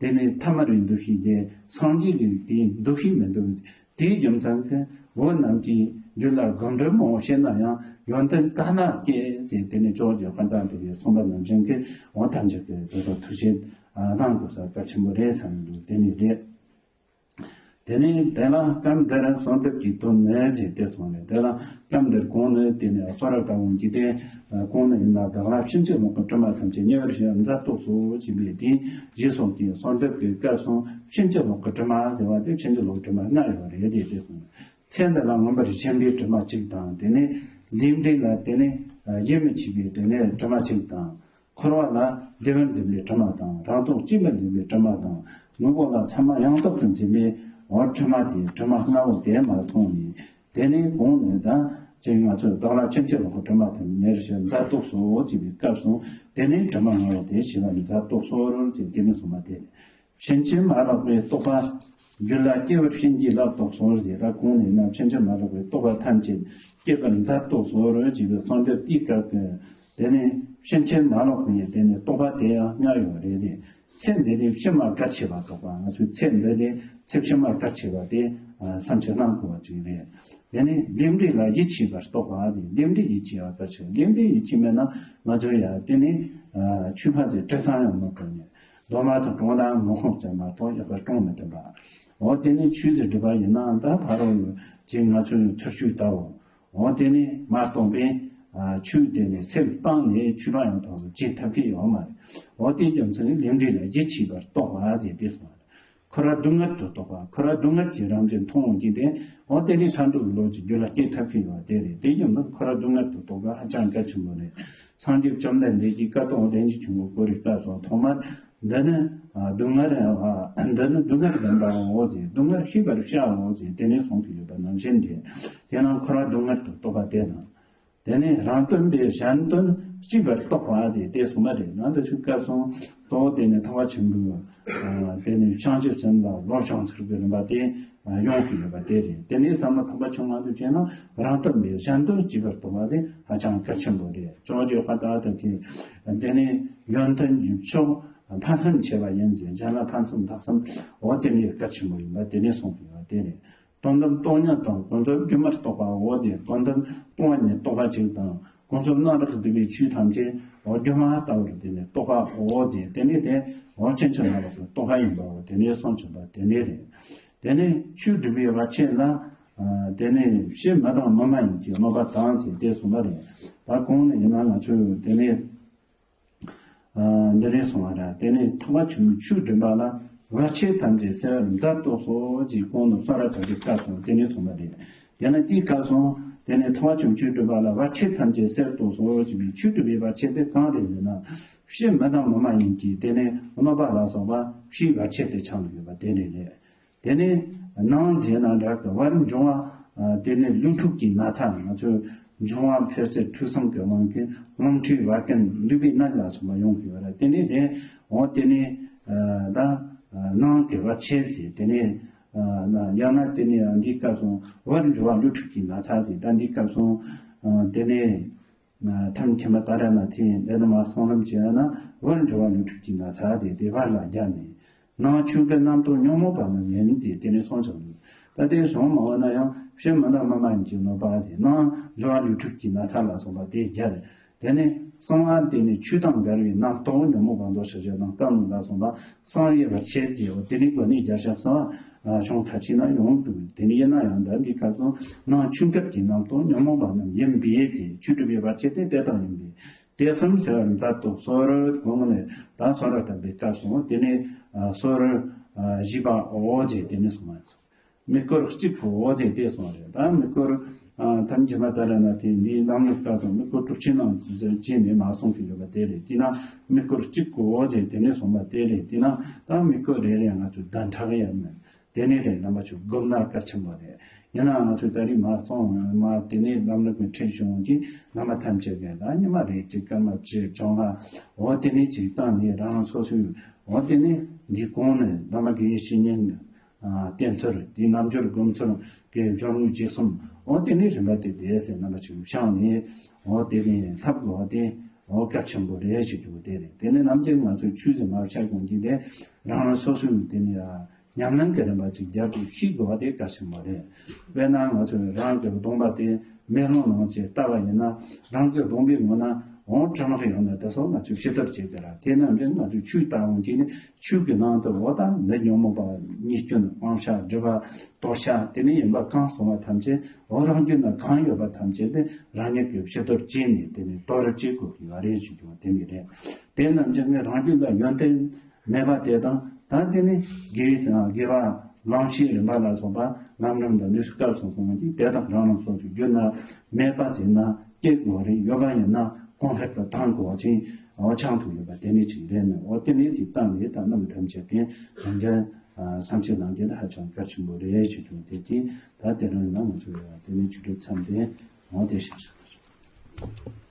དེ་ནས་ཐ་མལ་པའི་འདུ་ཤེས་དེ་སངས་རྒྱས་ཀྱི་དེའི་འདུ་ཤེས་མི་འདུག་དེའི་རྒྱུ་མཚན་གྱིས་བོད་རྣམས་ཀྱི་རྒྱུད་ལ་སྒོམ་སྒྲུབ་མང་པོ་བྱས་ན་ཡང་ཡོན་ཏན་དཀའ་ལས་སྐྱེ་ཟེར། དེ་ནི་ཇོ་བོ་རྗེ་དཔལ་ལྡན་འདས་ཀྱིས་གསུངས་པ་ནང་བཞིན་གྱི་འོ་ཐམས་ཅད་ཀྱི་དེ་ཚོ་ཐུགས་བཞེད་གནང་དགོས་ས་གལ་ཆེན་པོ་རེད་བསམ་འདུག་དེ་ནི་རེད། དེ་ནི་དེ་ལ་སྐབས་འདིར་གསོལ་འདེབས་ཀྱི་དོན་ནི་ཟེར་ཏེ་གསུངས་ནས་དེ་ལ་སྐབས་འདིར་གོང་ནི་དེ་ནི་གསོལ་རས་ལྟ་བུ་འཇིག་རྟེན་གོང་ནི་ཡིན་ན་བདག་ལ་ཕྱིན་ཅི་ལོག་གི་དྲི་མ་ཐམས་ཅད་ཉེ་བར་ཞི་བ་མཛའ་གཏོགས་སོ་ཞེས་པའི་དེའི་རྗེས་སོགས་ཀྱི་གསོལ་འདེབས་ཀྱི་སྐབས་སུ་ཕྱིན་ཅི་ལོག་གི་དྲི་མ་ཟེར་བ་དེ་ཕྱིན་ཅི་ལོག་གི་དྲི་མ་ལྔ་ཡོད་རེད་ཅེས་དེ་གསུངས། ཚེ་འདི་ལ་མངོན་པར་ཞེན་པའི་དྲི་མ་གཅིག་དང་། དེ་ནས་ལས་འབྲས་ལ་དེ་ནས་ཡིད་མི་ཆེས་པའི་དེ་ནས་དྲི་མ་གཅིག་དང་། འཁོར་བ་ལ་བདེ་བར་འཛིན་པའི་དྲི་མ་དང་། རང་སྟོབས་ཀྱིས་མི་འཛིན་པའི་དྲི་མ་དང་། དངོས་པོ་ལ་ཚད་མ་ཡང་དག་ཏུ་འཛིན་པའི་འོ་དྲི་མ་དེ། དྲི་མ་ལྔ་པོ་དེ་མ་སོང་ནས། དེ་ནས་གོང་ནས་ད་ཅིག་ང་ཚོས་བདག་ལ་ཕྱིན་ཅི་ལོག་གི་དྲི་མ་དང་ཉེར་ཞི་མཛའ་རྟོགས་སོ་ཅེས་པའི་སྐབས་སུ། དེ་ནས་དྲི་མ་ལྔ་པོ་དེ་ཞི་བ་མཛའ་རྟོགས་སོ་ཅེས་དེ་ནས་གསུངས་པ་དེ། ཕྱིན་ཅི་མ་ལོག་པའི་རྟོག་པ། རྒྱུད་ལ་སྐྱེ་བར་བྱིན་གྱིས་བརླབ་རྟོགས་སོ་ཞེས། ད་གོང་ནས་ན་ཕྱིན་ཅི་མ་ལོག་པའི་རྟོག་པ་ཐམས་ཅད་སྐྱེ་བར་མཛའ་རྟོགས་སོ་ཅེས་པའི་གསུང་རྒྱུ་དེའི་སྐབས་ཀྱི། དེ་ནས་ཕྱིན་ཅི་མ་ལོག་པའི་དེ་ནས་རྟོག་པ་དེ་ཡང་ལྔ་ཡོད་རེད་དེ། ཚེ་འདི་ནས་ཕྱི་མ་གལ་ཆེ་བ་རྟོགས་པ། ང་ཚོའི་ཚེ་འདི་ནས་ཚེ་ཕྱི་མ་གལ་ཆེ་བ་དེ་བསམ་འཆར་གནང་དགོས་པ་ཅིག་རེད། དེ་ནས་ལས་འབྲས་ལ་ཡིད་ཆེས་པར་རྟོགས་པ་དེ། ལས་འབྲས་ཡིད་ཆེས་པ་གལ་ཆེ། ལས་འབྲས་ཡིད་ཆེས་མེད་ན་ང་ཚོ་ཡང་དེ་ནས་ཆོས་པ་ཚོས་དྲི་བསམ་ཡང་མི་དགོས་ནས། རྡོག་མ་ཚོ་གྲོང་ལ་ངོ་ཁོང་བྱས་མ་གཏོགས་ཡག་པར་གྲོང་མི་ཐུབ་པ། འོ་དེ་ནས་ཆོས་དེ་སྒྲུབ་པ་ཡིན་ན་ད་ཕ་རོལ་གྱི་ང་ཚོའི་ཚུར་ཤུགས་ལྟ་བུ། འོ་དེ་ནས་མ་གཏོང་པས་ཆོས་དེ་ནས་སེམས་བཏང་ནས་ཆོས་པ་ཡང་དག་ཏུ་བྱེད་ཐབས་ཀྱི་ཡོད་མ་རེད། འོ་དེ་རྒྱུ་མཚན་ནི་ལས་འབྲས་ལ་ཡིད་ཆེས་པར་རྟོགས་པ་ཞེས་དེ་གསུངས་པ་རེད། འཁོར་བ་སྡུག་བསྔལ་དུ་རྟོགས་པ། འཁོར་བ་སྡུག་བསྔལ་གྱི་རང་བཞིན་མཐོང་འོང་གི་དེ། འོ་དེ་ནི་མཐར་ཐུག་གི་བློ་གཅིག་རྒྱུད་ལ་སྐྱེ་ཐབས་ཀྱི་ཡོད་དེ་རེད། དེ་རྒྱུ་མཚན་འཁོར་བ་སྡུག་བསྔལ་དུ་རྟོགས་པ་ཧ་ཅང་གལ་ཆེན་པོ་རེད། སངས་རྒྱས་བཅོམ་ལྡན་འདས་ཀྱིས་ཀ་ཏོ་ལན་གཅིག་བྱུང་བའི་སྐོར་རིག་པ་སོགས་ཐོག་མར་འདི་ནི་སྡུག་བསྔལ། འདི་ནི་སྡུག་བསྔལ་ལྡན་པའོ་ཞེས། སྡུག་བསྔལ་ཤེས་པར་བྱའོ་ཞེས་དེ་ནས་གསུངས་ཏེ་ཡོད་པ་ནང་བཞིན་ཏེ། དེས་ན་འཁོར་བ་སྡུག་བསྔལ་དུ་རྟོགས་པ་དེ་དང་། དེ་ནས་རང་དོན་པས་གཞན་དོན་གཅིག་པར་རྟོགས་པ་དེ་དེ་གསུངས་པ་རེད། ནང་དུ་ཆུ་སྐབས་སོང་གཙོ་བོ་དེ་ནས་ཐེག་པ་ཆེན་པོའི་དེ་ནས་བྱང་ཆུབ་སེམས་ལ་བློ་སྦྱོང་ཚུལ་གྱི་རིམ་པ་དེ་ཡོང་གི་ཡོད་པ་དེ་རེད། དེ་ནས་བསམ་བློ་ཐེག་པ་ཆུང་ངུ་དུ་བྱས་ན་རང་དོན་པས་གཞན་དོན་གཅིག་པར་རྟོགས་པ་དེ་ཧ་ཅང་གལ་ཆེན་པོ་རེད། ཅོག་ཅོག་ཁ་ཏག་ཏག་གི་དེ་ནས་ཡོན་ཏན་གྱི་ཕྱོགས་ཕན་སེམས་ཆེ་བ་ཡིན་ཅིང་གཞན་ལ་ཕན་སེམས་ལྷག་བསམ་འོ་དེ་ནས་གལ་ཆེན་པོ་ཡིན་པ་དེ་ནས་གསུངས་ཡོད་པ་དེ་རེད། དོན་དམ་སྟོང་ཉིད་དང་ཀུན་རྫོབ་སྒྱུ་མར་རྟོགས་པའོ་དེ། དོན་དམ་སྟོང་པ་ཉིད་རྟོགས་པ་གཅིག་དང་ཀུན་རྫོབ་རྣམ་དག་སྡུད་པའི་ཆོས་ཐམས་ཅད་འོ་སྒྱུ་མ་ལྟ་བུར་དེ་ནས་རྟོགས་པའོ་དེ། དེ་ནས་དེ་འོ་ཕྱིན་ཅི་མ་ལོག་པའི་རྟོགས་པ་ཡིན་པའོ་དེ་ནས་གསུངས་བྱུང་བ་དེ་ནས་རེད། དེ་ནས་ཆོས་སྒྲུབ་པའི་བར་ཆད་ལ་དེ་ནས་ཕྱི་མི་དང་མི་མ་ཡིན་གྱི་གནོད་པ་དང་ཞེས་དེ་གསུངས་པ་རེད། ད་གོང་ནས་ཡིན་ན་ང་ཚོས་དེ་ནས། འདི་ནས་གསུངས་པ་རེད། དེ་ནས་ཐེག་པ་ཆེན་པོའི་ཆོས་སྒྲུབ་པ་ལ་བར་ཆད་ཐམས་ཅད་སེལ་བར་མཛའ་རྟོགས་སོ་ཅེས་གོང་དུ་གསུངས་རབ་ཐོབ་པའི་སྐབས་སུ་དེ་ནས་གསུངས་པ་རེད། དེ་ནས་དེའི་སྐབས་སུ་དེ་ནས་ཐེག་པ་ཆེན་པོའི་ཆོས་སྒྲུབ་པ་ལ་བར་ཆད་ཐམས་ཅད་སེལ་རྟོགས་སོ་ཅེས་པའི་ཆོས་སྒྲུབ་པའི་བར་ཆད་དེ་གང་རེད་ཟེར་ན། ཕྱི་མི་དང་མི་མ་ཡིན་གྱི་དེ་ནས་གནོད་པ་ལ་སོགས་པ་ཕྱིའི་བར་ཆད་དེ་ཆགས་ཡོད་པ་དེ་ནས་རེད། དེ་ནས་ནང་ཟེར་ན་འདྲ་གི་བར་འབྱུང་བ། དེ་ནས་ལུས་འཁྲུགས་ཀྱི་ན་ཚ། ང་ཚོས་འབྱུང་བ་འཕེལ་ཟད་འཁྲུགས་གསུམ་གྱི་དབང་གིས་རླུང་མཁྲིས་བད་ཀན་མདུད་པའི་ནད་ལ་སོགས་པ་ཡོང་གི་ཡོད་རེད། དེ་ནས་དེ་འོ་དེ་ནས་ད་ནང་གི་བར་ཆད་ཟེར། དེ་ནས་ཡང་ན་དེ་ནས་འདིའི་སྐབས་སུ་བར་འབྱུང་བ་ལུས་འཁྲུགས་ཀྱི་ན་ཚ་ཟེར། ད་འདིའི་སྐབས་སུ་དེ་ནས། ཐམས་ཅད་མ་ད་ར་ན་ཐེ་འདི་ནི་མ་སོང་ལམ་གྱི་ན་བར་འགྲོ་བ་ལུས་འཁྲུགས་ཀྱི་ན་ཚ་དེ་དེ་བར་ལ་རྒྱབ་ནས། ནང་ཆོས་གི་རྣམ་རྟོག་ཉོན་མོངས་པ་རྣམས་ཡིན་ཏེ་དེ་ནས་སོང་ཙང་། ད་དེ་སོང་མ་འོ་ན་ཡང་ཕྱི་མི་དང་མི་མ་ཡིན་གྱི་གནོད་པ་དེ་ནང་འགྲོ་བ་ལུས་འཁྲུགས་ཀྱི་ན་ཚ་ལ་སོགས་པ་དེ་རྒྱབ། དེ་ནས་གསང་བ་དེ་ནས་ཆོས་དང་འགལ་བའི་རྣམ་རྟོག་ཉོན་མོངས་པ་འདོད་ཆགས་ཞེ་སྡང་གཏི་མུག་ལ་སོགས་པ། གསང་བའི་བར་ཆད་ཀྱི་འོ་དེ་ནི་གོ་ནི་རྒྱ་ཤ་སོགས་བྱུང་ཐ་ཆི་ན་ཡོང་འདུག་དེ་ནི་ཡིན་ན་ཡང་ད་འདི་སྐབས་སུ་ནང་ཆོས་འགལ་གྱི་རྣམ་རྟོག་ཉོན་མོངས་པ་རྣམས་ཡིན་པས་ཏེ་ཆོས་སྒྲུབ་པའི་བར་ཆད་དེ་དེ་ལྟར་ཡིན་པས་དེ་གསུམ་སེལ་བར་མཛད་དོ། སོར་གོང་ནས་ད་སོར་བར་བཏབ་པའི་སྐབས་སུ་དེ་ནི་སོར་བཞི་པ་འོ་ཅེས་དེ་ནི་གསུངས་པ། དམིགས་སྐོར་གཅིག་གོ་འོ་དེ་དེ་གསུངས་རེད། ད་དམིགས་སྐོར་ཐམས་ཅད་མ་ད་ར་ན་དེ་འདིའི་ལམ་ལུགས་སྐབས་སུ་དམིགས་སྐོར་དྲུག་ཅུའི་ནང་བཅད་ནས་མ་གསུངས་ཀྱི་ཡོད་པ་དེ་རེད། དེས་ན་དམིགས་སྐོར་གཅིག་གོ་འོ་དེ་དེ་ནས་གསུངས་པ་དེ་རེད། དེས་ན་ད་དམིགས་སྐོར་རེ་རེ་ང་ཚོས་ཟླ་ཕྲག་ཡང་མེད། དེ་ནས་རེད་རྣམ་པ་ཚོས་སྒོམ་ན་གལ་ཆེན་པོ་རེད། ཡིན་ནའང་ང་ཚོས་ད་རེས་མ་སོང་མ་དེ་ནས་ལམ་ལུགས་ཀྱི་ཁྲིད་བྱུང་གི་རྣམ་པ་ཐམས་ཅད་ཀྱིས་ད་ཉི་མ་རེ་གཅིག་སྐར་མ་བཅུ་བཅོ་ལྔ་འོ་དེ་ནས་གཅིག་བཏང་ནས་རང་རང་སོ་སོའི་འོ་དེ་ནས་འདི་གོང་ནས་བླ་མ་དགེ་བའི་བཤེས་གཉེན་བསྟེན་ཚུལ་དེ་རྣལ་འབྱོར་སྒོམ་ཚུལ་གྱི་སྦྱོར་དངོས་རྗེས་གསུམ་འོ་དེ་ནས་རིམ་པ་དེ་བསྡད་ཟེར་རྣམ་པ་ཚོས་བྱང་ནས་འོ་དེ་ནས་ལྷབ་དགོས་པ་དེ་འོ་གལ་ཆེན་པོ་རེད་ཞེས་བརྗོད་པ་དེ་རེད། དེ་ནས་ནམ་རྒྱུན་ང་ཚོས་ཆོས་ཟེར་མ་བྱ་དགོངས་ཀྱི་དེ་རང་རང་སོ་སོའི་དེ་ནས་ཉམས་ལེན་གྱི་རིམ་པ་ཅིག་རྒྱབ་ཏུ་ཤེས་དགོས་པ་དེ་གལ་ཆེན་པོ་རེད། དཔེར་ན་ང་ཚོས་རང་གི་གདོང་པ་དེ་མེ་ལོང་ནང་ཅིག་ལྟ་བ་ཡིན་ན་རང་གི་གདོང་པའི་ངོས་ན་འོང་གྲང་ལྷགས་ཡོང་ན་དེ་སོགས་ང་ཚོས་ཕྱི་དར་བྱེད་དེ་ར། དེ་ནམ་རྒྱུན་ང་ཚོས་ཆོས་ལྟ་འོང་གྱི་ནི་ཆོས་ཀྱི་ནང་དུ་འོ་ད་མི་ཉོན་མོངས་པ་ཉེས་སྐྱོན་དབང་ཤ་སྒྲིབ་པ་གཏོར་ཤ་དེ་ནས་ཡིན་པ་གང་གསུངས་པ་ཐམས་ཅད་འོ་རང་རྒྱུད་ན་གང་ཡོད་པ་ཐམས་ཅད་དེ་རང་ཉིད་ཀྱིས་ཕྱི་དར་བྱས་ནས་དེ་ནས་གཏོར་བཅོས་དགོས་ཀྱི་ཡོད་རེད་ཞུ་རྒྱུ་དེ་ནི་རེད། དེ་རྣམས་ཀྱི་ངས་རང་རྒྱུད་ལ་ཡོན་ཏན་མེད་པ་དེ་དང་ད་དེ་ནི་དགེ་བའི་དགེ་བ་ གླང་ཆེན་རིམ་པ་ལ་སོགས་པ་ལམ་རིམ་དང་ནུས་སུ་སྐབས་སོ་སོ་ཡིན་གྱི་དེ་དང་རང་རང་སོ་སོ་བརྒྱུད་ན་མེད་པ་ཟེར་ན་སྐྱེ་དགོས་རེད། ཡོད་པ་ཡིན་ན་གོང་འཕེལ་དུ་བཏང་དགོས་པ་ཅིག་འོ་ཆགས་འདུག་ཡོད་པ་དེ་ནི་ཅིག་རེད། ནི་འོ་དེ་ནི་ཅིག་བཏང་ནས་ད་རྣམས་ཐམས་ཅད་ཀྱིས་རང་རྒྱལ་བསམ་ཤེས་ལང་རྒྱལ་ཧ་ཅང་གལ་ཆེན་པོ་རེད་ཞུ་རྒྱུ་དེ་གྱིས་ད་དེ་རིང་ཡིན་ན་ང་ཚོ་ཡོད་པ་དེ་ནི་ཆུ་ཚོད་མཚམས་དེ་འོ་དེ་བཞིན་ཞུ།